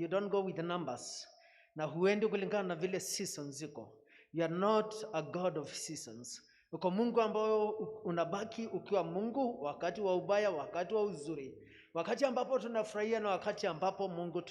You don't go with the numbers. Na huendi kulingana na vile seasons ziko. You are not a God of seasons. Uko Mungu ambao unabaki ukiwa Mungu wakati wa ubaya, wakati wa uzuri, wakati ambapo tunafurahia na wakati ambapo Mungu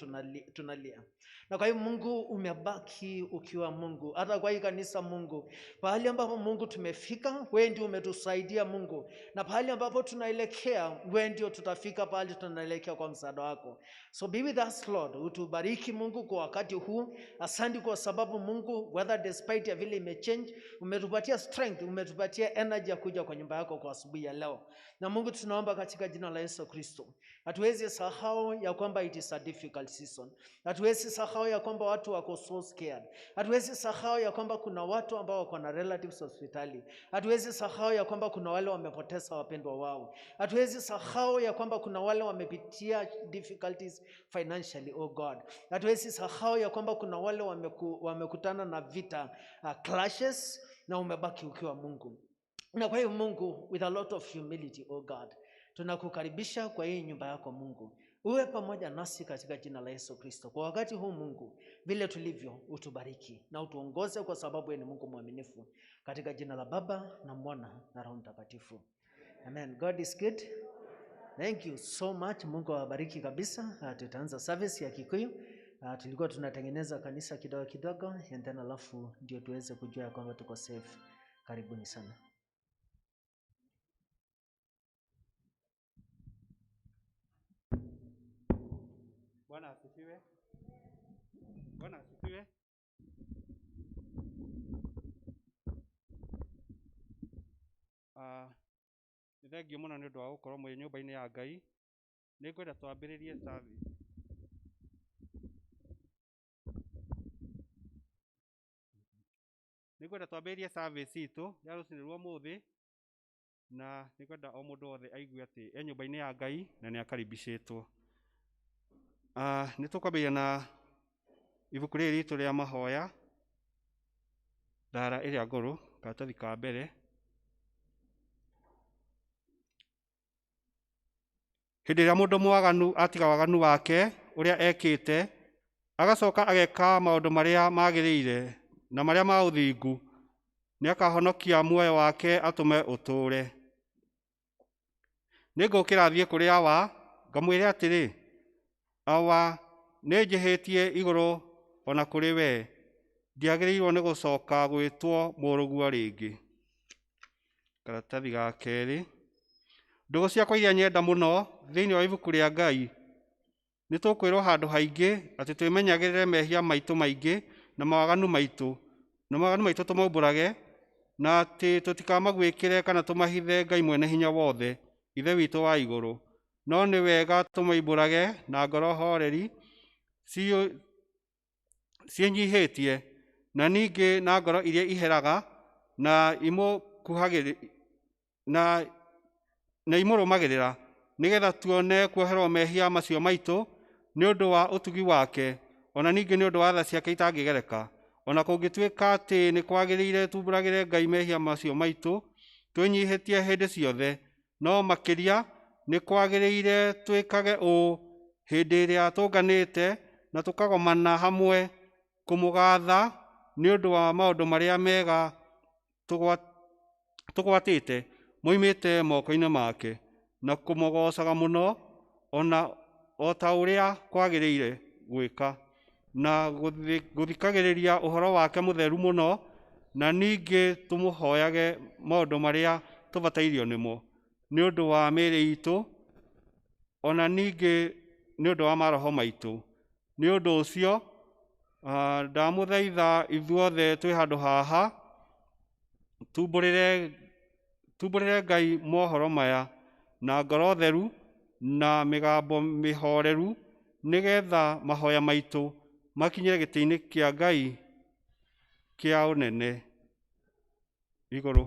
tunalia. Na kwa hiyo Mungu umebaki ukiwa Mungu, hata kwa hii kanisa Mungu, pahali ambapo Mungu tumefika, wewe ndio umetusaidia Mungu, na pahali ambapo tunaelekea, wewe ndio tutafika pahali tunaelekea kwa msaada wako. So be with us Lord, utubariki Mungu kwa wakati huu. Asante kwa sababu Mungu, whether despite ya vile imechange, umetupatia strength, umetupatia energy ya kuja kwa nyumba yako kwa asubuhi ya leo. Na Mungu tunaomba katika jina la Yesu Kristo, hatuwezi sahau ya kwamba it is a difficult season. Hatuwezi sahau ya kwamba watu wako so scared. Hatuwezi sahau ya kwamba kuna watu ambao wako na relatives hospitali. Hatuwezi sahau ya kwamba kuna wale wamepoteza wapendwa wao. Hatuwezi sahau ya kwamba kuna wale wamepitia difficulties financially, oh God. Hatuwezi sahau ya kwamba kuna wale wamekutana na vita, clashes, na umebaki ukiwa Mungu. Na kwa hiyo Mungu, with a lot of humility, oh God, tunakukaribisha kwa hii nyumba yako Mungu. Uwe pamoja nasi katika jina la Yesu Kristo. Kwa wakati huu Mungu, vile tulivyo, utubariki na utuongoze kwa sababu wewe ni Mungu mwaminifu. Katika jina la Baba na Mwana na Roho Mtakatifu. Amen. God is good. Thank you so much. Mungu awabariki kabisa. Tutaanza service ya Kikuyu. Tulikuwa tunatengeneza kanisa kidogo kidogo, and then alafu ndio tuweze kujua kwamba tuko safe. Karibuni sana. Bwana asifiwe. Bwana asifiwe. Nĩ thengiũ mũno nĩ ũndũ wa gũkorwo mwĩ nyũmba-inĩ ya Ngai. Nĩ ngwenda twambĩrĩrie service. Nĩ ngwenda twambĩrĩrie service itũ ya rũcinĩ rwa ũmũthĩ, na nĩ ngwenda o mũndũ wothe aigue atĩ e nyũmba-inĩ ya Ngai na nĩ akaribicĩtwo. Nĩ tũkwambĩrĩria na ibuku rĩrĩ ritũ rĩa mahoya, thara ĩrĩa ngũrũ, karatathi ka mbere. Hĩndĩ ĩrĩa mũndũ mwaganu atiga waganu wake ũrĩa ekĩte, agacoka ageka maũndũ marĩa magĩrĩire na marĩa ma ũthingu, nĩakahonokia muoyo wake atũme ũtũũre. Nĩngũkĩra thiĩ kũrĩ Awa, ngamwĩre atĩrĩ, Awa, nĩnjĩhĩtie igũrũ o na kũrĩ we, ndiagĩrĩirwo nĩ gũcoka gwĩtwo mũrũguo rĩngĩ. Karatathi ga kerĩ. Ndũgũ ciakwa iria nyenda mũno thĩinĩ wa ibuku rĩa Ngai, nĩ tũkwĩrwo handũ haingĩ atĩ twĩmenyagĩrĩre mehia maitũ maingĩ na mawaganu maitũ, na mawaganu maitũ tũmaumbũrage, na atĩ tũtikamaguĩkĩre kana tũmahithe Ngai mwene hinya wothe, Ithe witũ wa igũrũ. No nĩ wega tũmaumbũrage na ngoro horeri ciĩnyihĩtie, na ningĩ na ngoro iria iheraga na imũkuhagĩrĩ-, na imũrũmagĩrĩra, nĩgetha tuone kuoherwo mehia macio maitũ nĩ ũndũ wa ũtugi wake, ona ningĩ nĩ ũndũ wa tha ciake itangĩgereka. Ona kũngĩtuĩka atĩ nĩ kwagĩrĩire tumbũragĩre Ngai mehia macio maitũ, twĩnyihĩtie hĩndĩ ciothe, no makĩria nĩ kwagĩrĩire twĩkage ũũ hĩndĩ ĩrĩa tũnganĩte na tũkagomana hamwe kũmũgatha nĩ ũndũ wa maũndũ marĩa mega tũgwatĩte moimĩte moko-inĩ make, na kũmũgocaga mũno ona o ta ũrĩa kwagĩrĩire gwĩka, na gũthikagĩrĩria ũhoro wake mũtheru mũno, na ningĩ tũmũhoyage maũndũ marĩa tũbatairio nĩmo nĩ ũndũ wa mĩĩrĩ itũ, ona ningĩ nĩ ũndũ wa maroho maitũ. Nĩ ũndũ ũcio, ndamũthaitha ithuothe twĩ handũ haha, tumbũrĩre Ngai mohoro maya na ngoro theru na mĩgambo mĩhoreru, nĩgetha mahoya maitũ makinyĩre gĩtĩ-inĩ kĩa Ngai kĩa ũnene igũrũ.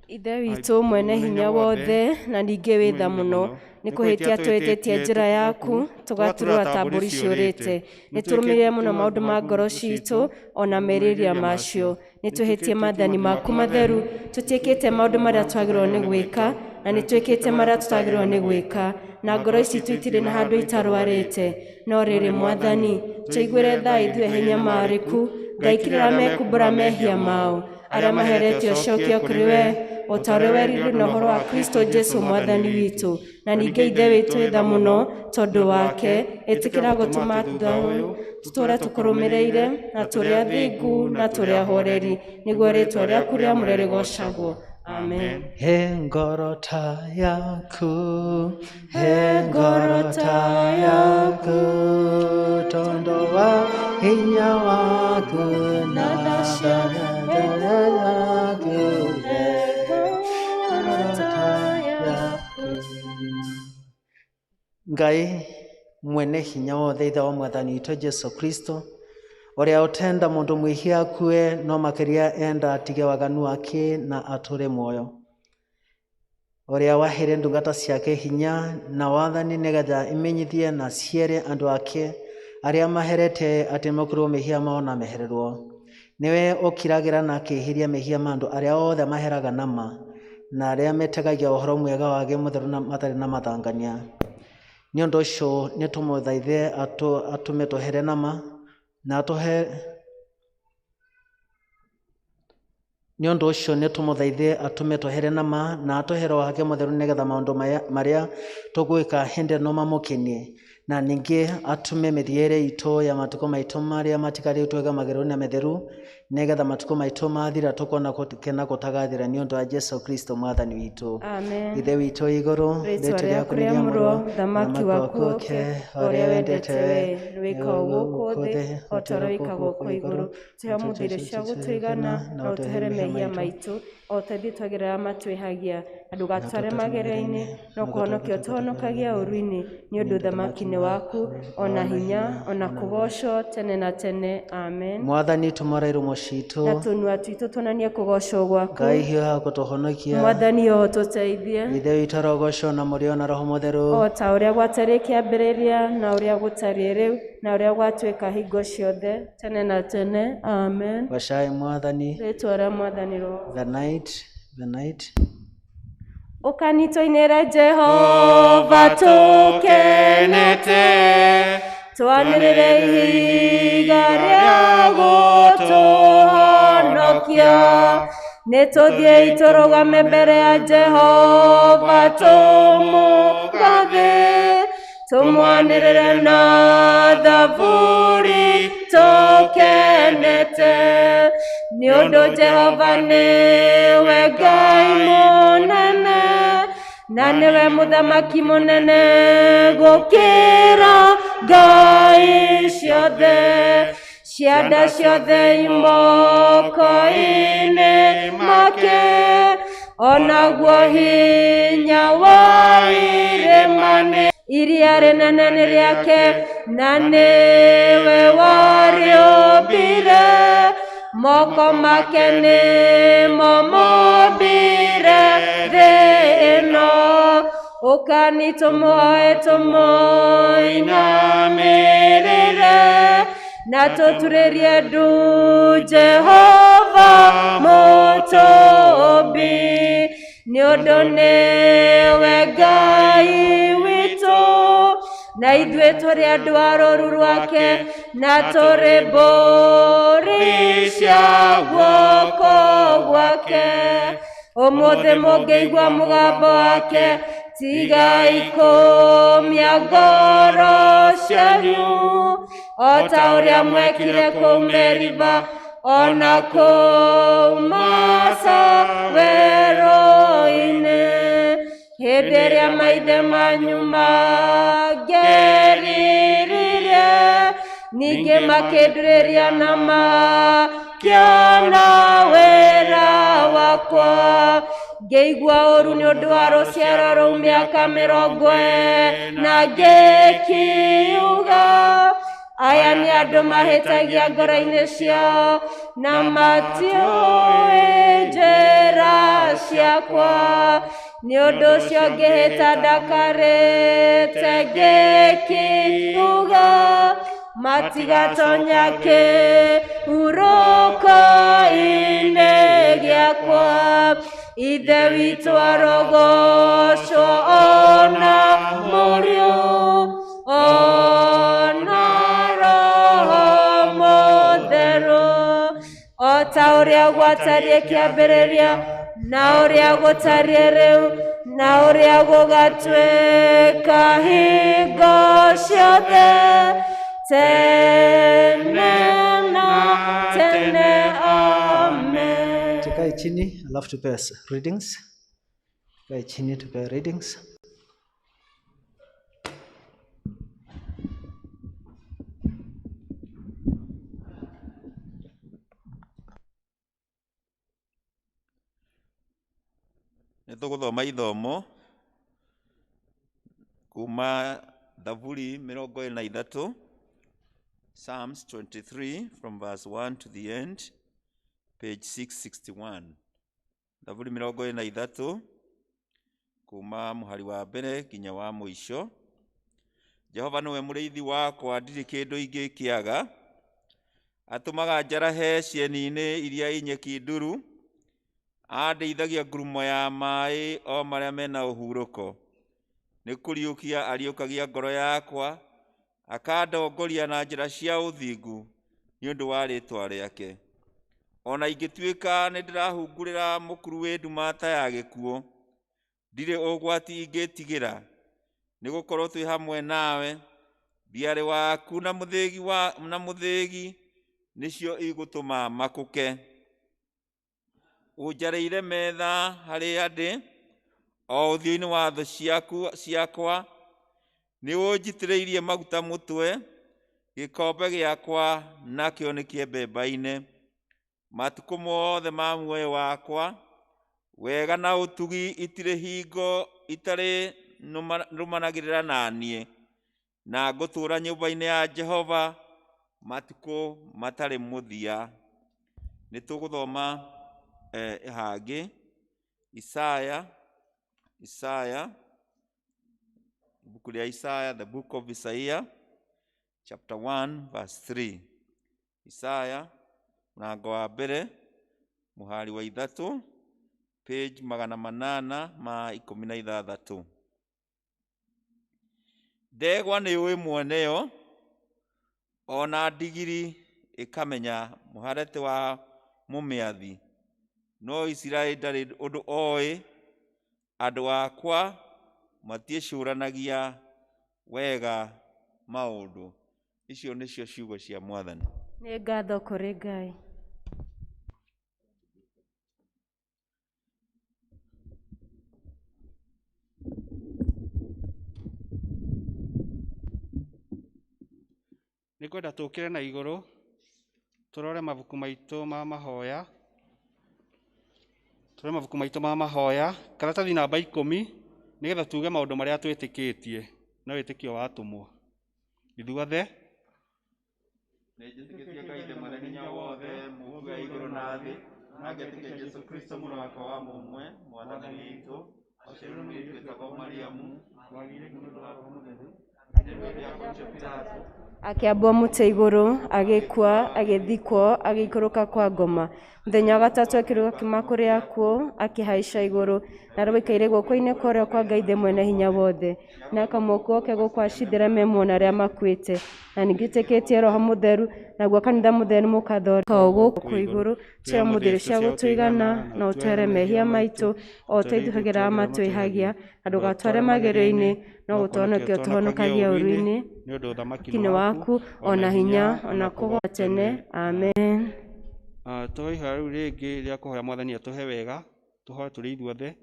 Ithe witũ mwene hinya wothe na ningĩ wĩ tha mũno, nĩ kũhĩtia twĩhĩtĩtie njĩra yaku, tũgaturũra ta mbũri ciũrĩte. Nĩ tũrũmĩrĩire mũno maũndũ ma ngoro citũ ona merirĩria macio. Nĩ twĩhĩtie maathani maku matheru, tũtiĩkĩte maũndũ marĩa twagĩrĩirwo nĩ gwĩka. Na nĩ twĩkĩte marĩa tũtagĩrĩirwo nĩ gwĩka, na ngoro citũ itirĩ na handũ itarwarĩte. No rĩrĩ Mwathani, tũiguĩre tha ithuĩ hinyamarĩku, Ngai kirĩra mekumbũra mehia mao, arĩa maheretio ũcokio kũrĩ we, o ta ũrĩa werirwo na ũhoro wa Kristo Jesu Mwathani witũ. Na ningĩ Ithe witũ wĩ tha mũno tondũ wake, ĩtĩkĩra gũtũma thutha ũyũ tũtũũre tũkũrũmĩrĩire, na tũrĩ athingu na tũrĩ ahoreri, nĩguo rĩĩtwa rĩaku rĩamũre rĩgoocagwo. Amen. He ngoro ta yaku, he ngoro ta yaku, tondo wa hinya waku na tha yaku, he ngoro ta yaku. Ngai mwene hinya wothe, Ithe wa Mwathani witũ Jesu Kristo, ũrĩa ũtenda mũndũ mwĩhia akue, no makĩria enda atige waganu wake na atũre muoyo, ũrĩa waheire ndungata ciake hinya na wathani nĩgetha imenyithie na ciere andũ ake arĩa maherete atĩ makurwo mehia mao na mehererwo. Nĩwe ũkiragĩra na akĩhĩria mehia ma andũ arĩa othe maheraga na ma, na arĩa metegagia ũhoro mwega wake mũtheru na matarĩ na mathangania. Nĩ ũndũ ũcio nĩ tũmũthaithe atũme tũhere na ma, na atũhe nĩ ũndũ ũcio nĩ tũmũthaithe atũme tũhere na ma, na atũhe Roho wake mũtheru nĩgetha maũndũ marĩa tũgwĩka hĩndĩ ĩno mamũkenie, na ningĩ atũme mĩthiĩre itũ ya matukũ maitũ marĩa matigarĩtwo ĩge na mĩtheru, nĩgetha matukũ maitũ mathira tũkona gũkena gũtagathira nĩ ũndũ wa Jesu Kristo Mwathani witũ. Amen. Ithe witũ wĩ igũrũ, rĩĩtwa rĩaku rĩamũrwo, ũthamaki waku ũũke, o ũrĩa wendete wee nĩwĩkagwo gũkũ thĩ o ta ũrĩa wĩkagwo kũu igũrũ. Tũhe ũmũthĩ irio cia gũtũigana, na ũtũhere mehia maitũ o ta ithuĩ twagĩrĩra matwĩhagia, na ndũgatware magerio-inĩ, no kũhonokia ũtũhonokagia ũũru-inĩ, nĩ ũndũ ũthamaki nĩ waku, o na hinya, o na kũgoocwo tene na tene. Amen. Mwathani tũmũra iromo citũ, Na tũnua twitũ tuonanie kũgoocwo gwaku. Ngai hiũha gũtũhonokia. Mwathani o tũteithie. Ithe witũ arogocwo na Mũriũ na Roho Mũtheru, o ta ũrĩa gwatariĩ kĩambĩrĩria, na ũrĩa gũtariĩ rĩu, na ũrĩa gwatuĩka hingo ciothe tene na tene. Amen. Gocai Mwathani. Rĩĩtwa rĩa Mwathani rĩrogoocwo. The night, the night. Ũkani tũinĩre Jehova tũkenete, twanĩrĩre ihiga rĩa gũtũhonokia. Nĩ tũthiĩi tũrũgame mbere ya Jehova tũmũgathe, tũmwanĩrĩre na thaburi tũkenete, nĩ ũndũ Jehova nĩwe Ngai mũnene, na nĩwe mũthamaki mũnene gũkĩra ngai ciothe. Cianda ciothe imoko-inĩ make, onaguo hinya wa irĩma-nĩ iria rĩnene nĩ rĩake, na nĩwe warĩũmbire. Moko make nĩmo mombire thĩ ĩno. Ũkani tũmũhoe tũmũinamĩrĩre, na tũturĩrie ndu Jehova mũtũmbi, nĩ ũndũ nĩwe Ngai witũ, na ithuĩ tũrĩ andũ a rũũru rwake, na tũrĩ mbũri cia guoko gwake. Ũmũthĩ mũngĩigua mũgambo wake, tigai kũũmia ngoro cianyu, o ta ũrĩa mwekire kũu Meriba, o na kũu Masa werũ-inĩ, hĩndĩ ĩrĩa maithe manyu mangeriririe, ningĩ makĩndurĩria na makĩona wĩra wakwa. Ngĩigua ũũru nĩ ũndũ wa rũciaro rũu mĩaka 40, ngĩkiuga, aya nĩ andũ mahĩtagia ngoro-inĩ ciao, na matiũĩ njĩra ciakwa. Nĩ ũndũ ũcio ngĩhĩta ndakarĩte, ngĩkiuga, matigatonya kĩhurũko-inĩ gĩakwa. Ithe witũ arogocwo ona Mũriũ ona Roho Mũtheru, o ta ũrĩa gwatariĩ kĩambĩrĩria, na ũrĩa gũtariĩ rĩu, na ũrĩa gũgatuĩka hingo ciothe, tene na tene. Amen. Tukae chini alafu tupewe readings. Tukae chini tupewe readings. Nĩ tũgũthoma ithomo kuma Thaburi 23, Psalms 23 from verse 1 to the end, page 661. Thaburi 23 kuma mũhari wa mbere nginya wa mũico. Jehova nĩwe mũrĩithi wakwa, ndirĩ kĩndũ ingĩkĩaga. Atũmaga njarahe cieni-inĩ iria i nyeki nduru. Andeithagia ngurumo ya maĩ o marĩa mena ũhurũko. Nĩ kũriũkia ariũkagia ngoro yakwa, akandongoria na njĩra cia ũthingu nĩ ũndũ wa rĩĩtwa rĩake. Ona ingĩtuĩka nĩ ndĩrahungurĩra mũkuru wĩ nduma ta ya gĩkuũ, ndirĩ ũgwati ingĩtigĩra, nĩ gũkorwo twĩ hamwe nawe. Thiarĩ waku na mũthĩgi wa na mũthĩgi nĩcio igũtũma makũke. Ũnjarĩire metha harĩa ndĩ, o ũthiũ-inĩ wa thũ ciaku ciakwa. Nĩ ũnjitĩrĩirie maguta mũtwe, gĩkombe gĩakwa nakĩo nĩ kĩembembaine. Matukũ mothe ma muoyo wakwa, wega na ũtugi itirĩ hingo itarĩ nũmanagĩrĩra na niĩ, na ngũtũũra nyũmba-inĩ ya Jehova matukũ matarĩ mũthia. Nĩ tũgũthoma hangĩ Isaya, Isaya, ibuku rĩa Isaya, the book of Isaiah, chapter 1 verse 3. Isaya mũrango wa mbere mũhari wa 3, page 816. Ndegwa nĩ yũĩ mweneyo, ona ndigiri ĩkamenya mũharatĩ wa mũmĩathi, no Isiraeli ndarĩ ũndũ oĩ, andũ akwa matiĩcũranagia wega maũndũ. Icio nĩcio ciugo cia Mwathani. Nĩ ngatho kũrĩ Ngai. Nĩ ngwenda tũkĩre na igũrũ tũrore mabuku maitũ ma mahoya, tũrore mabuku maitũ ma mahoya, karatathi namba 10, nĩgetha tuge maũndũ marĩa twĩtĩkĩtie na wĩtĩkio wa atũmwo. Ithuothe Nĩ njĩtĩkĩtie Ngai Ithe mwene hinya wothe, Mũũmbi wa igũrũ na thĩ, na ngetĩkia Jesũ Kristo mũrũ wake wa mũmwe, Mwathani witũ, aciarirwo nĩ mũirĩtu wĩtagwo Mariamu, wagĩire nĩ ũndũ wa Roho Mũtheru, akĩambwo mũtĩ igũrũ, agĩkua, agĩthikwo, agĩikũrũka kwa ngoma. Mũthenya wa gatatũ akĩriũka akiuma kũrĩ akuũ, akĩhaica igũrũ, na rĩu aikaire guoko-inĩ kwa ũrĩo kwa Ngai Ithe mwene hinya wothe, na akamuoka oke gũkũ acindĩre me muoyo na arĩa makuĩte. Na ningĩ ĩtĩkĩtie Roho Mũtheru, naguo kanitha mũtheru mũkathondeka o gũkũ igũrũ, tũhe mũthĩrĩ cia gũtũigana, na ũtwere mehia maitũ, o ta ithuĩ arĩa matwĩhagia, na ndũgatware magerio-inĩ, no gũtũhonokia ũtũhonokagie ũũru-inĩ, nĩ ũndũ ũthamaki nĩ waku, ona hinya, ona kũgooca tene. Amen. Tũhoe ihoya rĩu rĩngĩ rĩa kũhoya Mwathani atũhe wega, tũhoe tũrĩ ithuothe.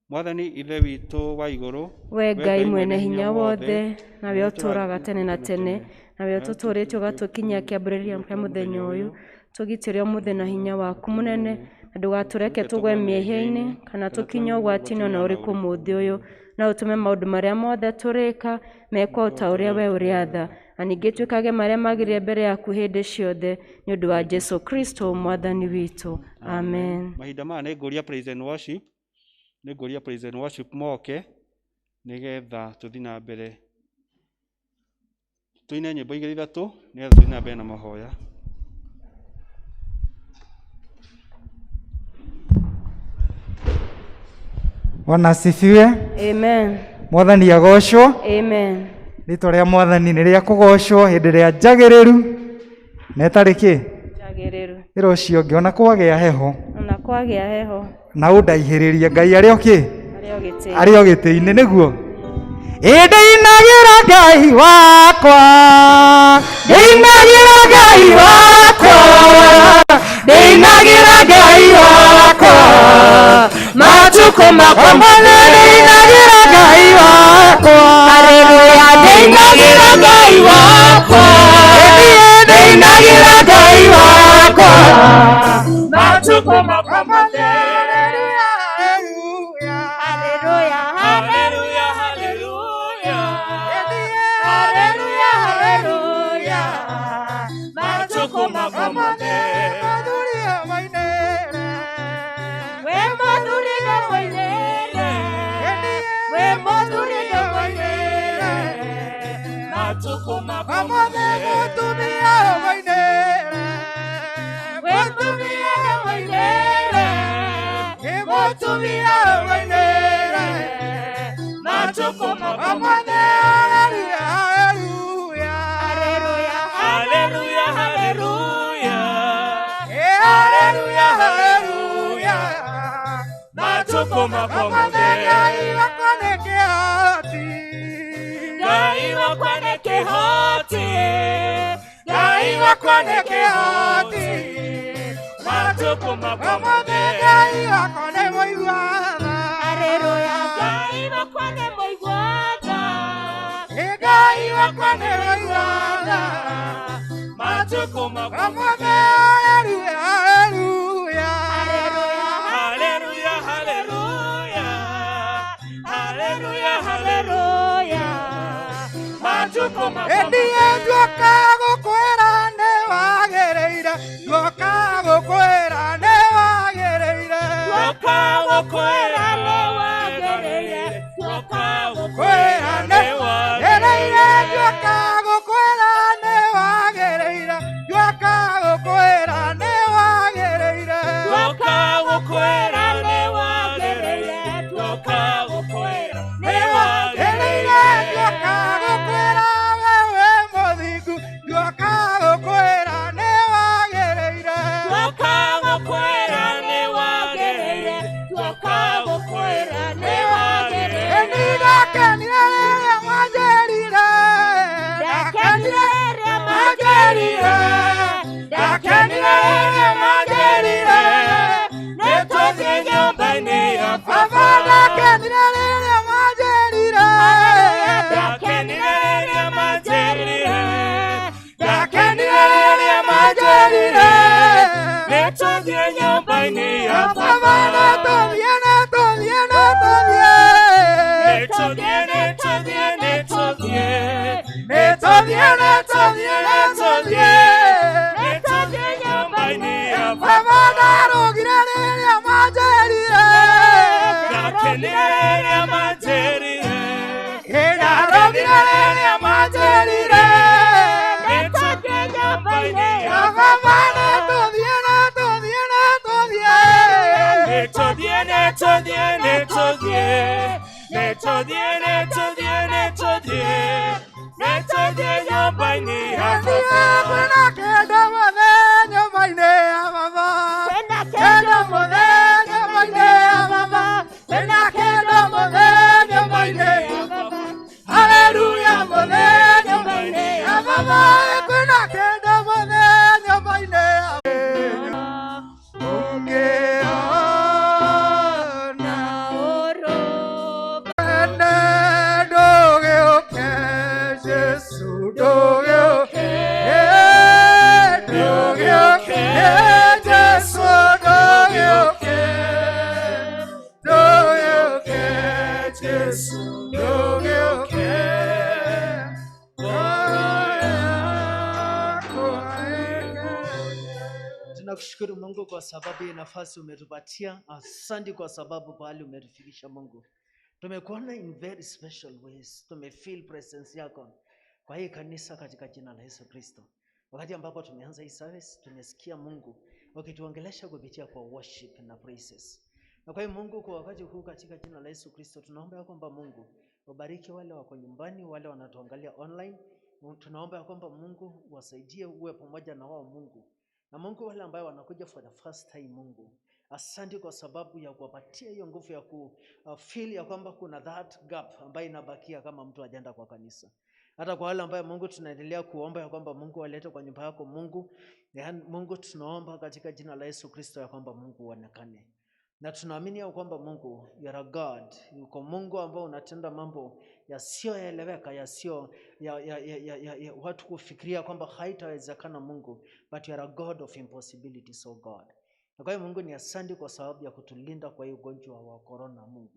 Mwathani Ithe witũ wa igũrũ, We Ngai mwene hinya wothe, nawe ũtũũraga tene na tene, nawe ũtũtũũrĩtie ũgatũkinyia kĩambĩrĩria kĩa mũthenya ũyũ, tũgitĩre ũmũthĩ na hinya waku mũnene, na ndũgatũreke tũgwe mehia-inĩ, kana tũkinye ũgwati-inĩ ona ũrĩkũ ũmũthĩ ũyũ, na ũtũme maũndũ marĩa mothe tũrĩka mekwo o ta ũrĩa we ũrĩatha, na ningĩ twĩkage marĩa magĩrĩire mbere yaku hĩndĩ ciothe, nĩ ũndũ wa Jesũ Kristo Mwathani witũ. Amen. Mahinda maya nĩ ngũria praise and worship, nĩ ngũria praise and worship moke nĩgetha tũthiĩ na mbere, tũine nyĩmbo igĩrĩ ithatũ nĩgetha tũthiĩ na mbere na mahoya. Bwana asifiwe. Amen. Mwathani agocwo. Amen. Rĩtwa rĩa Mwathani nĩ rĩa kũgocwo hĩndĩ ĩrĩa njagĩrĩru na ĩtarĩ kĩ Njagĩrĩru. Ĩra ũcio ũngĩ ona kwagĩa heho, Ona kwagĩa heho, na ũndaihĩrĩrie Ngai arĩ o kĩ, arĩ o gĩtĩ. Arĩ o gĩtĩ-inĩ nĩguo. Ĩ ndĩinagĩra Ngai wakwa, ndĩinagĩra Ngai wakwa, ndĩinagĩra Ngai wakwa, matukũ makwa mothe ndĩinagĩra Ngai wakwa. Haleluya, ndĩinagĩra Ngai wakwa. Ndĩinagĩra Ngai wakwa, matukũ makwa mothe. Haleluya, Haleluya, haleluya. Haleluya, haleluya. Matukũ makwa mothe. We mũthuri ndũmũinĩre, we mũthuri ndũmũinĩre, Matukũ makwa mothe. We mũtumia ndũmũinĩre, Mũtumia ũmũinĩre. Matukũ makwa mothe. Haleluya, Haleluya, haleluya. Haleluya, haleluya. Matukũ makwa mothe. Ngai wakwa nĩ kĩhoti. Ngai wakwa nĩ kĩhoti. Matukũ makwa mothe. Haleluya, Ngai wakwa nĩ mũigua tha. Ngai wakwa nĩ mũigua tha. Matukũ makwa mothe. Haleluya, Haleluya, haleluya. Haleluya, haleluya. Matukũ makwa Ĩndĩ nduoka gũkwĩra nĩ wagĩrĩire, nduoka gũkwĩra nĩ wagĩrĩire, Tuoka gũkwĩra nĩ wagĩrĩire. Tuoka gũkwĩra nĩ wagĩrĩire, wagĩrĩire. Nduoka gũkwĩra nĩ wagĩrĩire, nduoka gũkwĩra nĩ wagĩrĩire, Tuoka gũkwĩra nĩ wagĩrĩire. Tuoka gũkwĩra nĩ wagĩrĩire, wagĩrĩire. Nduoka gũkwĩra wewe mũthingu, nduoka gũkwĩra nĩ wagĩrĩire, Tuoka gũkwĩra nĩ wagĩrĩire. Tuoka gũkwĩra nĩ wagĩrĩire. Ĩni ndakenire rĩrĩa mwanjĩrire, Ndakenire rĩrĩa manjĩrire, Ndakenire rĩrĩa manjĩrire. Nĩtũthiĩ nyũmba-inĩ ya Baba, baba. ndakenire rĩrĩa mwanjĩrire, Ndakenire rĩrĩa manjĩrire. Ndakenire rĩrĩa manjĩrire. Nĩtũthiĩ nyũmba-inĩ ya Baba, baba. nĩtũthiĩ, nĩtũthiĩ, nĩtũthiĩ, Nĩtũthiĩ, nĩtũthiĩ, nĩtũthiĩ. Nĩtũthiĩ, nĩtũthiĩ, nĩtũthiĩ, Nĩtũthiĩ nyũmba-inĩ ya Baba, baba. ndarũgire rĩrĩa mwanjĩrire, Ndakenire rĩrĩa manjĩrire. Ndarũgire rĩrĩa mwanjĩrire, Nĩtũthiĩ nyũmba-inĩ ya Baba, nĩtũthiĩ, nĩtũthiĩ, nĩtũthiĩ, Nĩtũthiĩ, nĩtũthiĩ, nĩtũthiĩ. Nĩtũthiĩ, nĩtũthiĩ, nĩtũthiĩ. Nĩtũthiĩ nyũmba-inĩ ya Niĩ baba. kwĩna kĩndũ mũthĩ nyũmba-inĩ ya baba, Kwĩna kĩndũ mũthĩ nyũmba-inĩ ya baba, kwĩna kĩndũ mũthĩ nyũmba-inĩ ya baba, haleluya mũthĩ nyũmba-inĩ ya baba, kwĩna kĩndũ mũthĩ nyũmba-inĩ ya ũngĩona ene ndũgĩũke Jesu, ndũgĩũke, ndũgĩũke Jesu, ndũgĩũke, ndũgĩũke Jesu, ndũgĩũke, ngoro yakwa ĩkene. Tunakushukuru Mungu kwa sababu ya nafasi umetupatia. Asante kwa sababu pahali umetufikisha Mungu. Tumekuona in very special ways. Tumefeel presence yako kwa hii kanisa katika jina la Yesu Kristo. Wakati ambapo tumeanza hii service, tumesikia Mungu ukituongelesha kupitia kwa worship na praises. Na kwa hiyo Mungu, kwa wakati huu katika jina la Yesu Kristo tunaomba ya kwamba Mungu ubariki wale wako nyumbani, wale wanatuangalia online. Tunaomba ya kwamba Mungu wasaidie, uwe pamoja na wao Mungu. Na Mungu, wale ambao wanakuja for the first time Mungu, asante kwa sababu ya kuwapatia hiyo nguvu ya ku feel ya kwamba kuna that gap ambayo inabakia kama mtu ajaenda kwa kanisa. Hata kwa wale ambayo Mungu tunaendelea kuomba ya kwamba Mungu walete kwa nyumba yako Mungu. Yaani Mungu tunaomba katika jina la Yesu Kristo ya kwamba Mungu uonekane. Na tunaamini ya kwamba Mungu, you are a God, uko Mungu ambao unatenda mambo yasiyoeleweka, yasiyo ya watu kufikiria kwamba haitawezekana Mungu, but you are a God of impossibilities, oh God. Na kwa hiyo Mungu ni asante kwa sababu ya kutulinda kwa hii ugonjwa wa corona Mungu.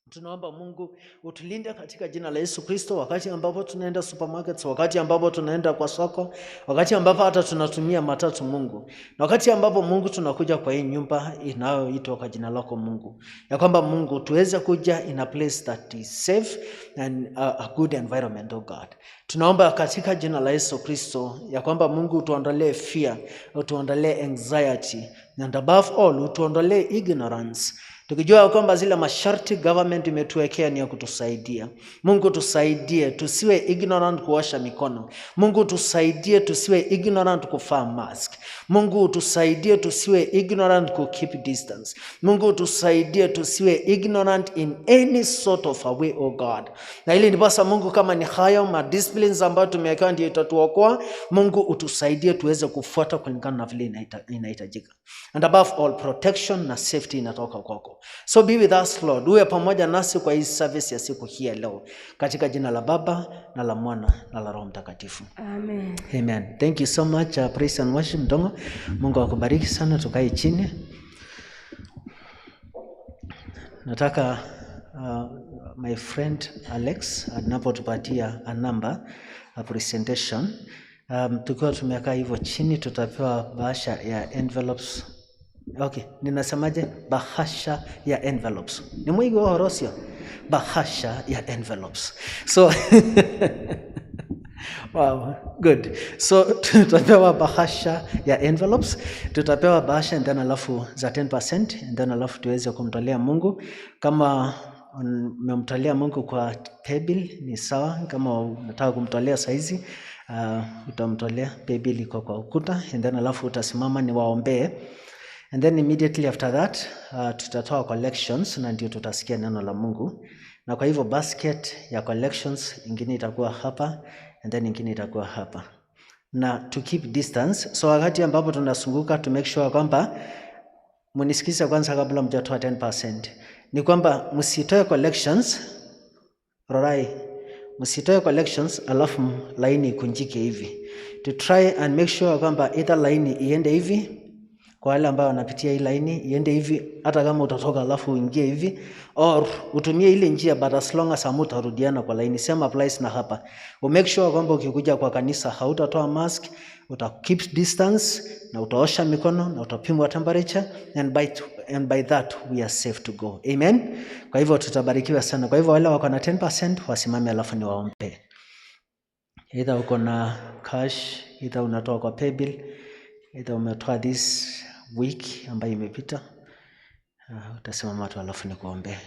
Tunaomba Mungu utulinde katika jina la Yesu Kristo, wakati ambapo tunaenda supermarkets, wakati ambapo tunaenda kwa soko, wakati ambapo hata tunatumia matatu Mungu, na wakati ambapo Mungu tunakuja kwa hii nyumba inayoitwa kwa jina lako Mungu, ya kwamba Mungu tuweze kuja in a place that is safe and a good environment, oh God. Tunaomba katika jina la Yesu Kristo ya kwamba Mungu utuondolee fear, utuondolee anxiety, and above all utuondolee ignorance, tukijua kwamba zile masharti government imetuwekea ni ya kutusaidia. Mungu tusaidie tusiwe ignorant kuosha mikono. Mungu tusaidie tusiwe ignorant kuvaa mask. Mungu tusaidie tusiwe ignorant ku keep distance. Mungu tusaidie tusiwe ignorant in any sort of a way, oh God. Na ili ndiposa Mungu, kama ni hayo ma disciplines ambayo tumewekewa ndio itatuokoa, Mungu utusaidie tuweze kufuata kulingana na vile inahitajika. And above all, protection na safety inatoka kwako. So be with us Lord, uwe pamoja nasi kwa hii service ya siku hii ya leo, katika jina la Baba na la Mwana na la Roho Mtakatifu. Amen. Amen. Thank you so much, praise and worship Ndongo. Mungu akubariki sana, tukae chini. Nataka my friend Alex anapotupatia a number, a presentation. Tukiwa tumekaa hivyo chini tutapewa bahasha ya envelopes. Okay, ninasemaje? Bahasha ya envelopes. Ni mwigi wa horosio. Bahasha ya envelopes. So wow, good. So tutapewa bahasha ya envelopes, tutapewa bahasha and then alafu za 10% and then alafu tuweze kumtolea Mungu. Kama umemtolea Mungu kwa paybill ni sawa, kama unataka kumtolea saizi utamtolea, paybill iko kwa ukuta and then alafu utasimama niwaombee. And then immediately after that tutatoa collections na ndio tutasikia neno la Mungu. Na kwa hivyo basket ya collections ingine itakuwa hapa and then ingine itakuwa hapa. Na to keep distance, so wakati ambapo tunazunguka to make sure kwamba munisikize kwanza kabla mjatoa 10%. Ni kwamba msitoe collections, rorai, msitoe collections alafu laini ikunjike hivi. To try and make sure kwamba either laini iende hivi, kwa wale ambao wanapitia hii laini iende hivi, hata kama utatoka alafu uingie hivi, or utumie ile njia, but as long as hamutarudiana kwa laini. Same applies na hapa. U make sure kwamba ukikuja kwa kanisa hautatoa mask, uta keep distance na utaosha mikono na utapimwa temperature, and by that we are safe to go. Amen. Kwa hivyo tutabarikiwa sana. Kwa hivyo wale wako na 10% wasimame, alafu niwaombe. Either uko na cash, either unatoa kwa paybill, either umetoa this week ambayo imepita, utasimama tu alafu nikuombee.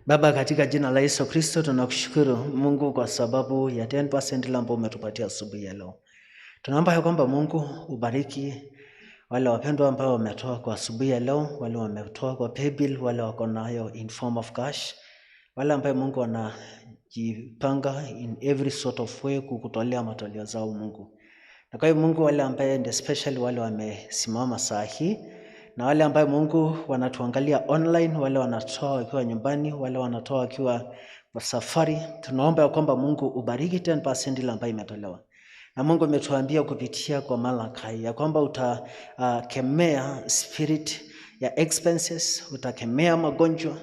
Baba, katika jina la Yesu Kristo tunakushukuru Mungu kwa sababu ya 10% ile ambayo umetupatia asubuhi ya leo. Tunaomba ya kwamba Mungu ubariki wale wapendwa ambao wametoa kwa asubuhi ya leo, wale wametoa kwa paybill, wale wako nayo in form of cash, wale ambaye Mungu wanajipanga in every sort of way kukutolea matoleo zao Mungu. Na kwa hiyo Mungu, wale ambaye and especially wale wamesimama saa hii na wale ambaye Mungu wanatuangalia online, wale wanatoa wakiwa nyumbani, wale wanatoa wakiwa kwa safari, tunaomba ya kwamba Mungu ubariki 10% ile ambayo imetolewa. Na Mungu ametuambia kupitia kwa Malakai ya kwamba utakemea spirit ya expenses, utakemea magonjwa,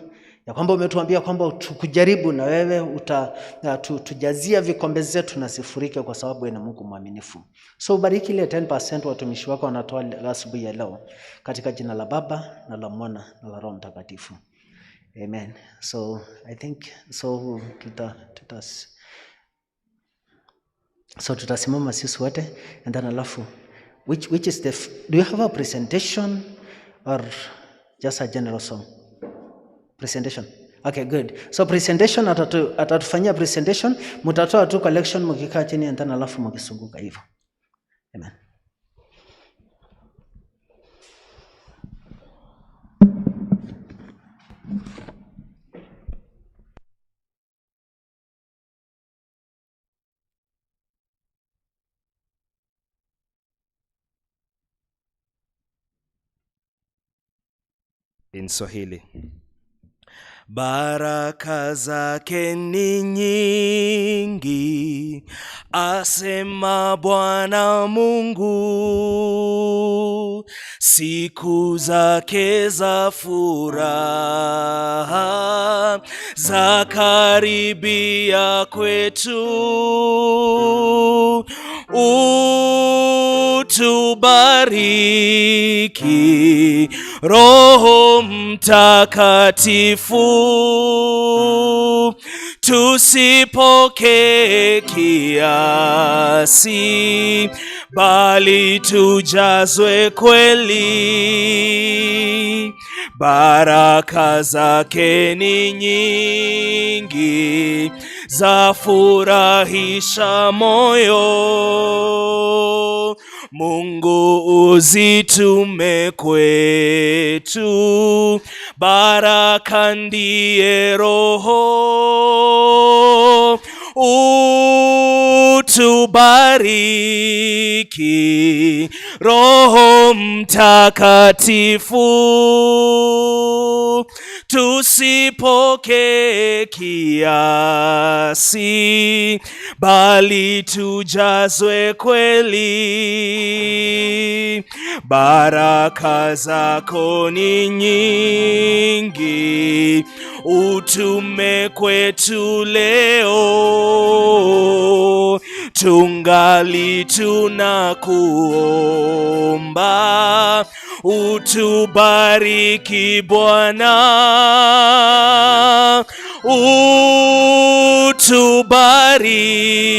ya kwamba umetuambia kwamba tukujaribu na wewe utatujazia vikombe zetu na zifurike, kwa sababu wewe ni Mungu mwaminifu. So ubariki ile 10% watumishi wako wanatoa asubuhi ya leo, katika jina la Baba na la Mwana na la Roho Mtakatifu. Amen. So I think so tuta so tutasimama sisi wote and then alafu Which is the do you have a presentation or just a general song? Presentation. Okay, good. So presentation atatufanyia presentation, mtatoa tu collection mkikaa chini and then alafu mkisunguka hivyo. Amen. In Swahili. Baraka zake ni nyingi, asema Bwana Mungu. Siku zake za furaha za karibia kwetu. Utubariki Roho Mtakatifu, tusipokee kiasi, bali tujazwe kweli. Baraka zake ni nyingi, zafurahisha moyo. Mungu uzitume kwetu, baraka ndiye Roho. Utubariki Roho Mtakatifu, tusipokee kiasi, bali tujazwe kweli. Baraka zako ni nyingi, utume kwetu leo. Tungali tunakuomba, utubariki Bwana,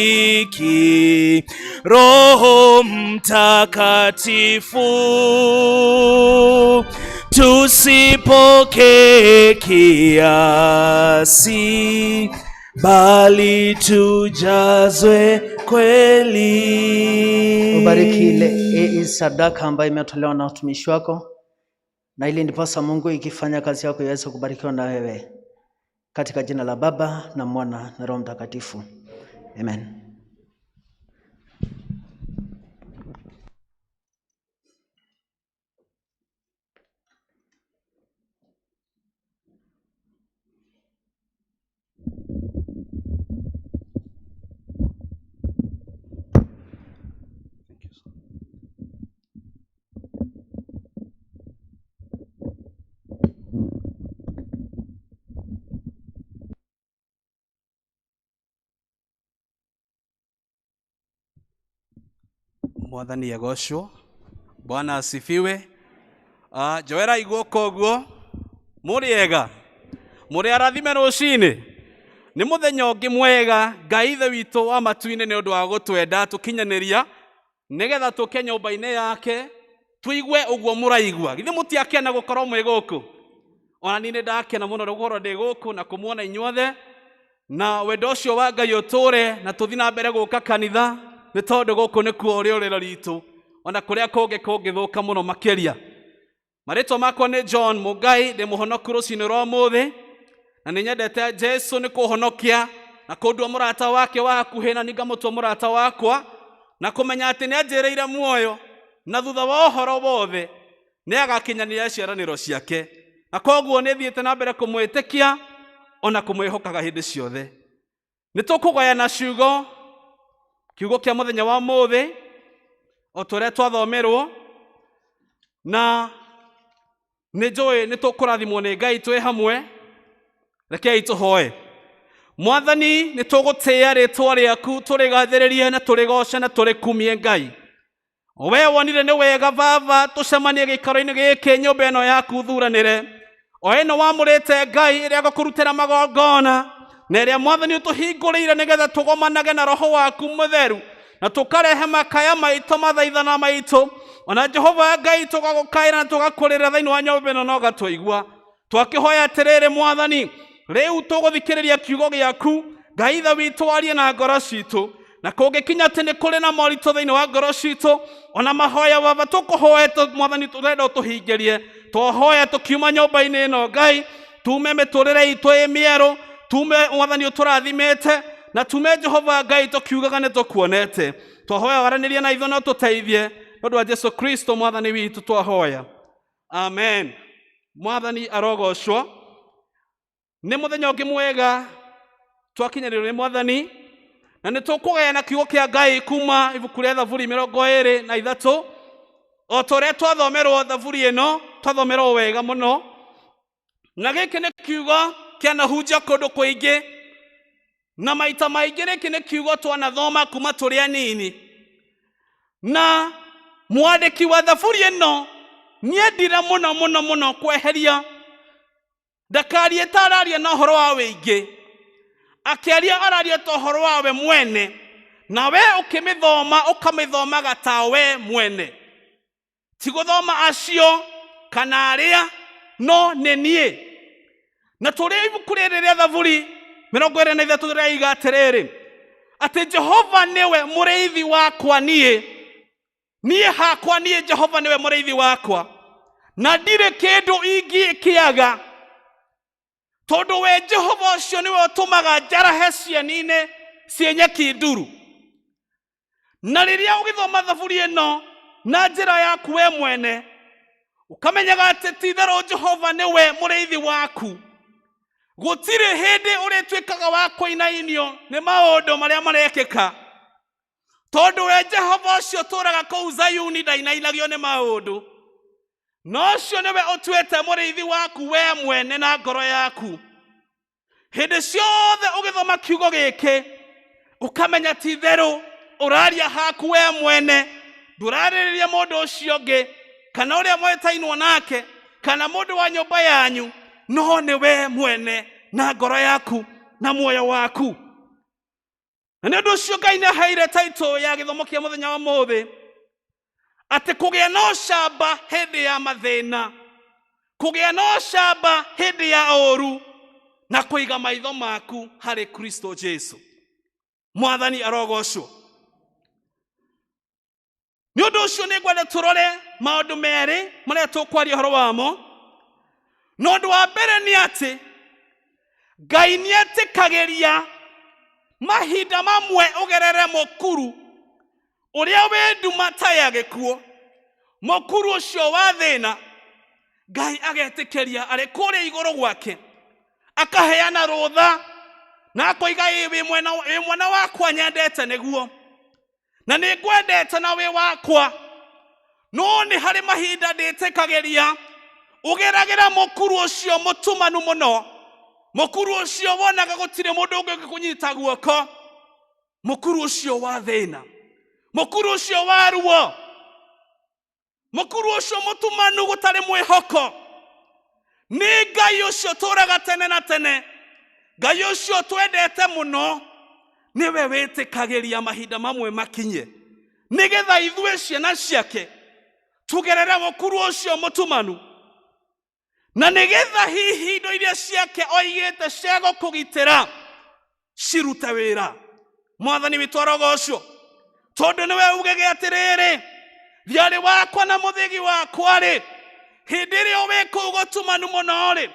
utubariki Roho Mtakatifu, tusipokee kiasi, bali tujazwe kweli. Ubariki ile hii sadaka ambayo imetolewa na watumishi wako, na ili ndiposa Mungu ikifanya kazi yako iweze kubarikiwa na wewe, katika jina la Baba na Mwana na Roho Mtakatifu, amen. Mwathani agocwo. Bwana asifiwe. Njoera guoko ũguo. Mũrĩ ega, mũrĩ arathime rũcinĩ. Nĩ mũthenya ũngĩ mwega Ngai Ithe witũ wa matu-inĩ nĩ ũndũ wa gũtwenda tũkinyanĩria nĩgetha tũke nyũmba-inĩ yake tũigue ũguo mũraigua. Githĩ mũtiakena gũkorwo mwĩ gũkũ? Ona niĩ nĩ ndakena mũno nĩ gũkorwo ndĩ gũkũ na kũmuona inyuothe, na wendo ũcio wa Ngai ũtũre na tũthiĩ na mbere gũka kanitha, nĩ tondũ gũkũ nĩkuo rĩũrĩro ritũ, ona kũrĩa kũngĩ kũngĩthũka mũno makĩria. Marĩtwa makwa nĩ John Mũngai, ndĩ mũhonoku rũcinĩ rwa ũmũthĩ, na nĩ nyendete Jesu nĩ kũhonokia na kũndua mũrata wake wa hakuhĩ, na ningamũtua mũrata wakwa, na kũmenya atĩ nĩ anjĩrĩire muoyo, na thutha wa ũhoro wothe nĩ agakinyanĩria ciĩranĩro ciake, na koguo nĩ thiĩte na mbere kũmwĩtĩkia ona kũmwĩhokaga hĩndĩ ciothe. Nĩ tũkũgayana ciugo, kiugo kĩa mũthenya wa ũmũthĩ o ta ũrĩa twathomerwo, na nĩ njũĩ nĩ tũkũrathimwo nĩ Ngai twĩ hamwe. Rekei tũhoe. Mwathani, nĩ tũgũtĩĩa rĩtwa rĩaku, tũrĩgathĩrĩrie na tũrĩgoce na tũrĩkumie Ngai. We wonire nĩ wega Baba tũcemanie gĩikaro-inĩ gĩkĩ, nyũmba ĩno yaku thuranĩre, o ĩno wamũrĩte Ngai, ĩrĩa gũkũrutĩra magongona, na ĩrĩa Mwathani ũtũhingũrĩire nĩgetha tũgomanage na Roho waku Mũtheru, na tũkarehe makaya maitũ, mathaithana maitũ, Ona Jehova Ngai tũgagũkaĩra na tũgakũrĩra thĩinĩ wa nyũmba ĩno na ũgatũigua. Twakĩhoya atĩrĩrĩ Mwathani, rĩu tũgũthikĩrĩria kiugo gĩaku, Ngai ithe witũ arie na ngoro citũ. Na kũngĩkinya atĩ nĩ kũrĩ na moritũ thĩinĩ wa ngoro citũ, ona mahoya baba tũkũhoete Mwathani tũrenda ũtũhingĩrie. Twahoya tũkiuma nyũmba-inĩ ĩno Ngai, tume mĩtũrĩre itũ ĩ mĩerũ, tume Mwathani ũtũrathimĩte, na tume Jehova Ngai tũkiugaga nĩ tũkuonete. Twahoya waranĩrie na ithuĩ na ũtũteithie, nĩ ũndũ wa Jesu Kristo Mwathani witũ twahoya. Amen. Mwathani arogocwo. Nĩ mũthenya ũngĩ mwega twakinyĩrĩrwo nĩ Mwathani, na nĩ tũkũgayana kiugo kĩa Ngai kuma ibuku rĩa Thaburi 23, o ta ũrĩa twathomerwo Thaburi ĩno, twathomerwo wega mũno. Na gĩkĩ nĩ kiugo kĩanahunjio kũndũ kũingĩ, na maita maingĩ gĩkĩ nĩ kiugo twanathoma kuma tũrĩ anini. Na mwandĩki wa Thaburi ĩno nĩendire mũno mũno mũno kweheria ndakarie ta araria na ũhoro wa wĩingĩ, akĩaria araria ta ũhoro wa we mwene, na we ũkĩmĩthoma ũkamĩthomaga ta we mwene, ti gũthoma acio kana arĩa, no nĩ niĩ. Na tũrĩ ibuku rĩrĩ rĩa Thaburi 23 rĩraiga atĩrĩrĩ, atĩ Jehova nĩwe mũrĩithi wakwa niĩ, niĩ hakwa niĩ Jehova nĩwe mũrĩithi wakwa, na ndirĩ kĩndũ ingĩkĩaga, tondũ we Jehova ũcio nĩwe ũtũmaga njarahe cieni-inĩ ciĩ nyeki nduru. Na rĩrĩa ũgĩthoma Thaburi ĩno na njĩra yaku we mwene, ũkamenyaga atĩ ti itherũ Jehova nĩwe mũrĩithi waku, gũtirĩ hĩndĩ ũrĩtuĩkaga wa kũinainio nĩ maũndũ marĩa marekĩka, tondũ we Jehova ũcio ũtũũraga kũu Zayuni ndainainagio nĩ maũndũ, na ũcio nĩwe ũtuĩte mũrĩithi waku we mwene na ngoro yaku. Hĩndĩ ciothe ũgĩthoma kiugo gĩkĩ, ũkamenya ti itherũ ũraria haku we mwene, ndũrarĩrĩria mũndũ ũcio ũngĩ kana ũrĩa mwetainwo nake kana mũndũ wa nyũmba yanyu, no nĩ we mwene na ngoro yaku na muoyo waku. Na nĩ ũndũ ũcio Ngai nĩ aheire title ya gĩthomo kĩa mũthenya wa mũthĩ, atĩ kũgĩa na ũcamba hĩndĩ ya mathĩna, kũgĩa na ũcamba hĩndĩ ya ũũru, na kũiga maitho maku harĩ Kristo Jesu. Mwathani arogocwo. Nĩ ũndũ ũcio nĩ ngwenda tũrore maũndũ merĩ marĩa tũkwaria ũhoro wamo. Na ũndũ wa mbere nĩ atĩ Ngai nĩ etĩkagĩria mahinda mamwe ũgerere mũkuru ũrĩa wĩ nduma ta ya gĩkuũ, mũkuru ũcio wa thĩna, Ngai agetĩkĩria arĩ kũrĩa igũrũ gwake, akaheana rũtha na akoiga ĩ wĩ mwana wakwa nyendete nĩguo, na nĩ ngwendete na wĩ wakwa, no nĩ harĩ mahinda ndĩtĩkagĩria ũgeragĩra mũkuru ũcio mũtumanu mũno, mũkuru ũcio wonaga gũtirĩ mũndũ ũngĩ ũngĩkũnyita guoko, mũkuru ũcio wa thĩna, mũkuru ũcio wa ruo, mũkuru ũcio mũtumanu gũtarĩ mwĩhoko. Nĩ Ngai ũcio tũraga tene na tene, Ngai ũcio twendete mũno, nĩwe wĩtĩkagĩria mahinda mamwe makinye, nĩgetha ithuĩ ciana ciake tũgerere mũkuru ũcio mũtumanu, na nĩgetha hihi indo iria ciake oigĩte cia gũkũgitĩra cirute wĩra. Mwathani witũ arogocwo, tondũ nĩwe ugege atĩrĩrĩ, thiarĩ wakwa na mũthĩgi wakwa rĩ, hĩndĩ ĩrĩa wĩ kũu gũtumanu mũno rĩ,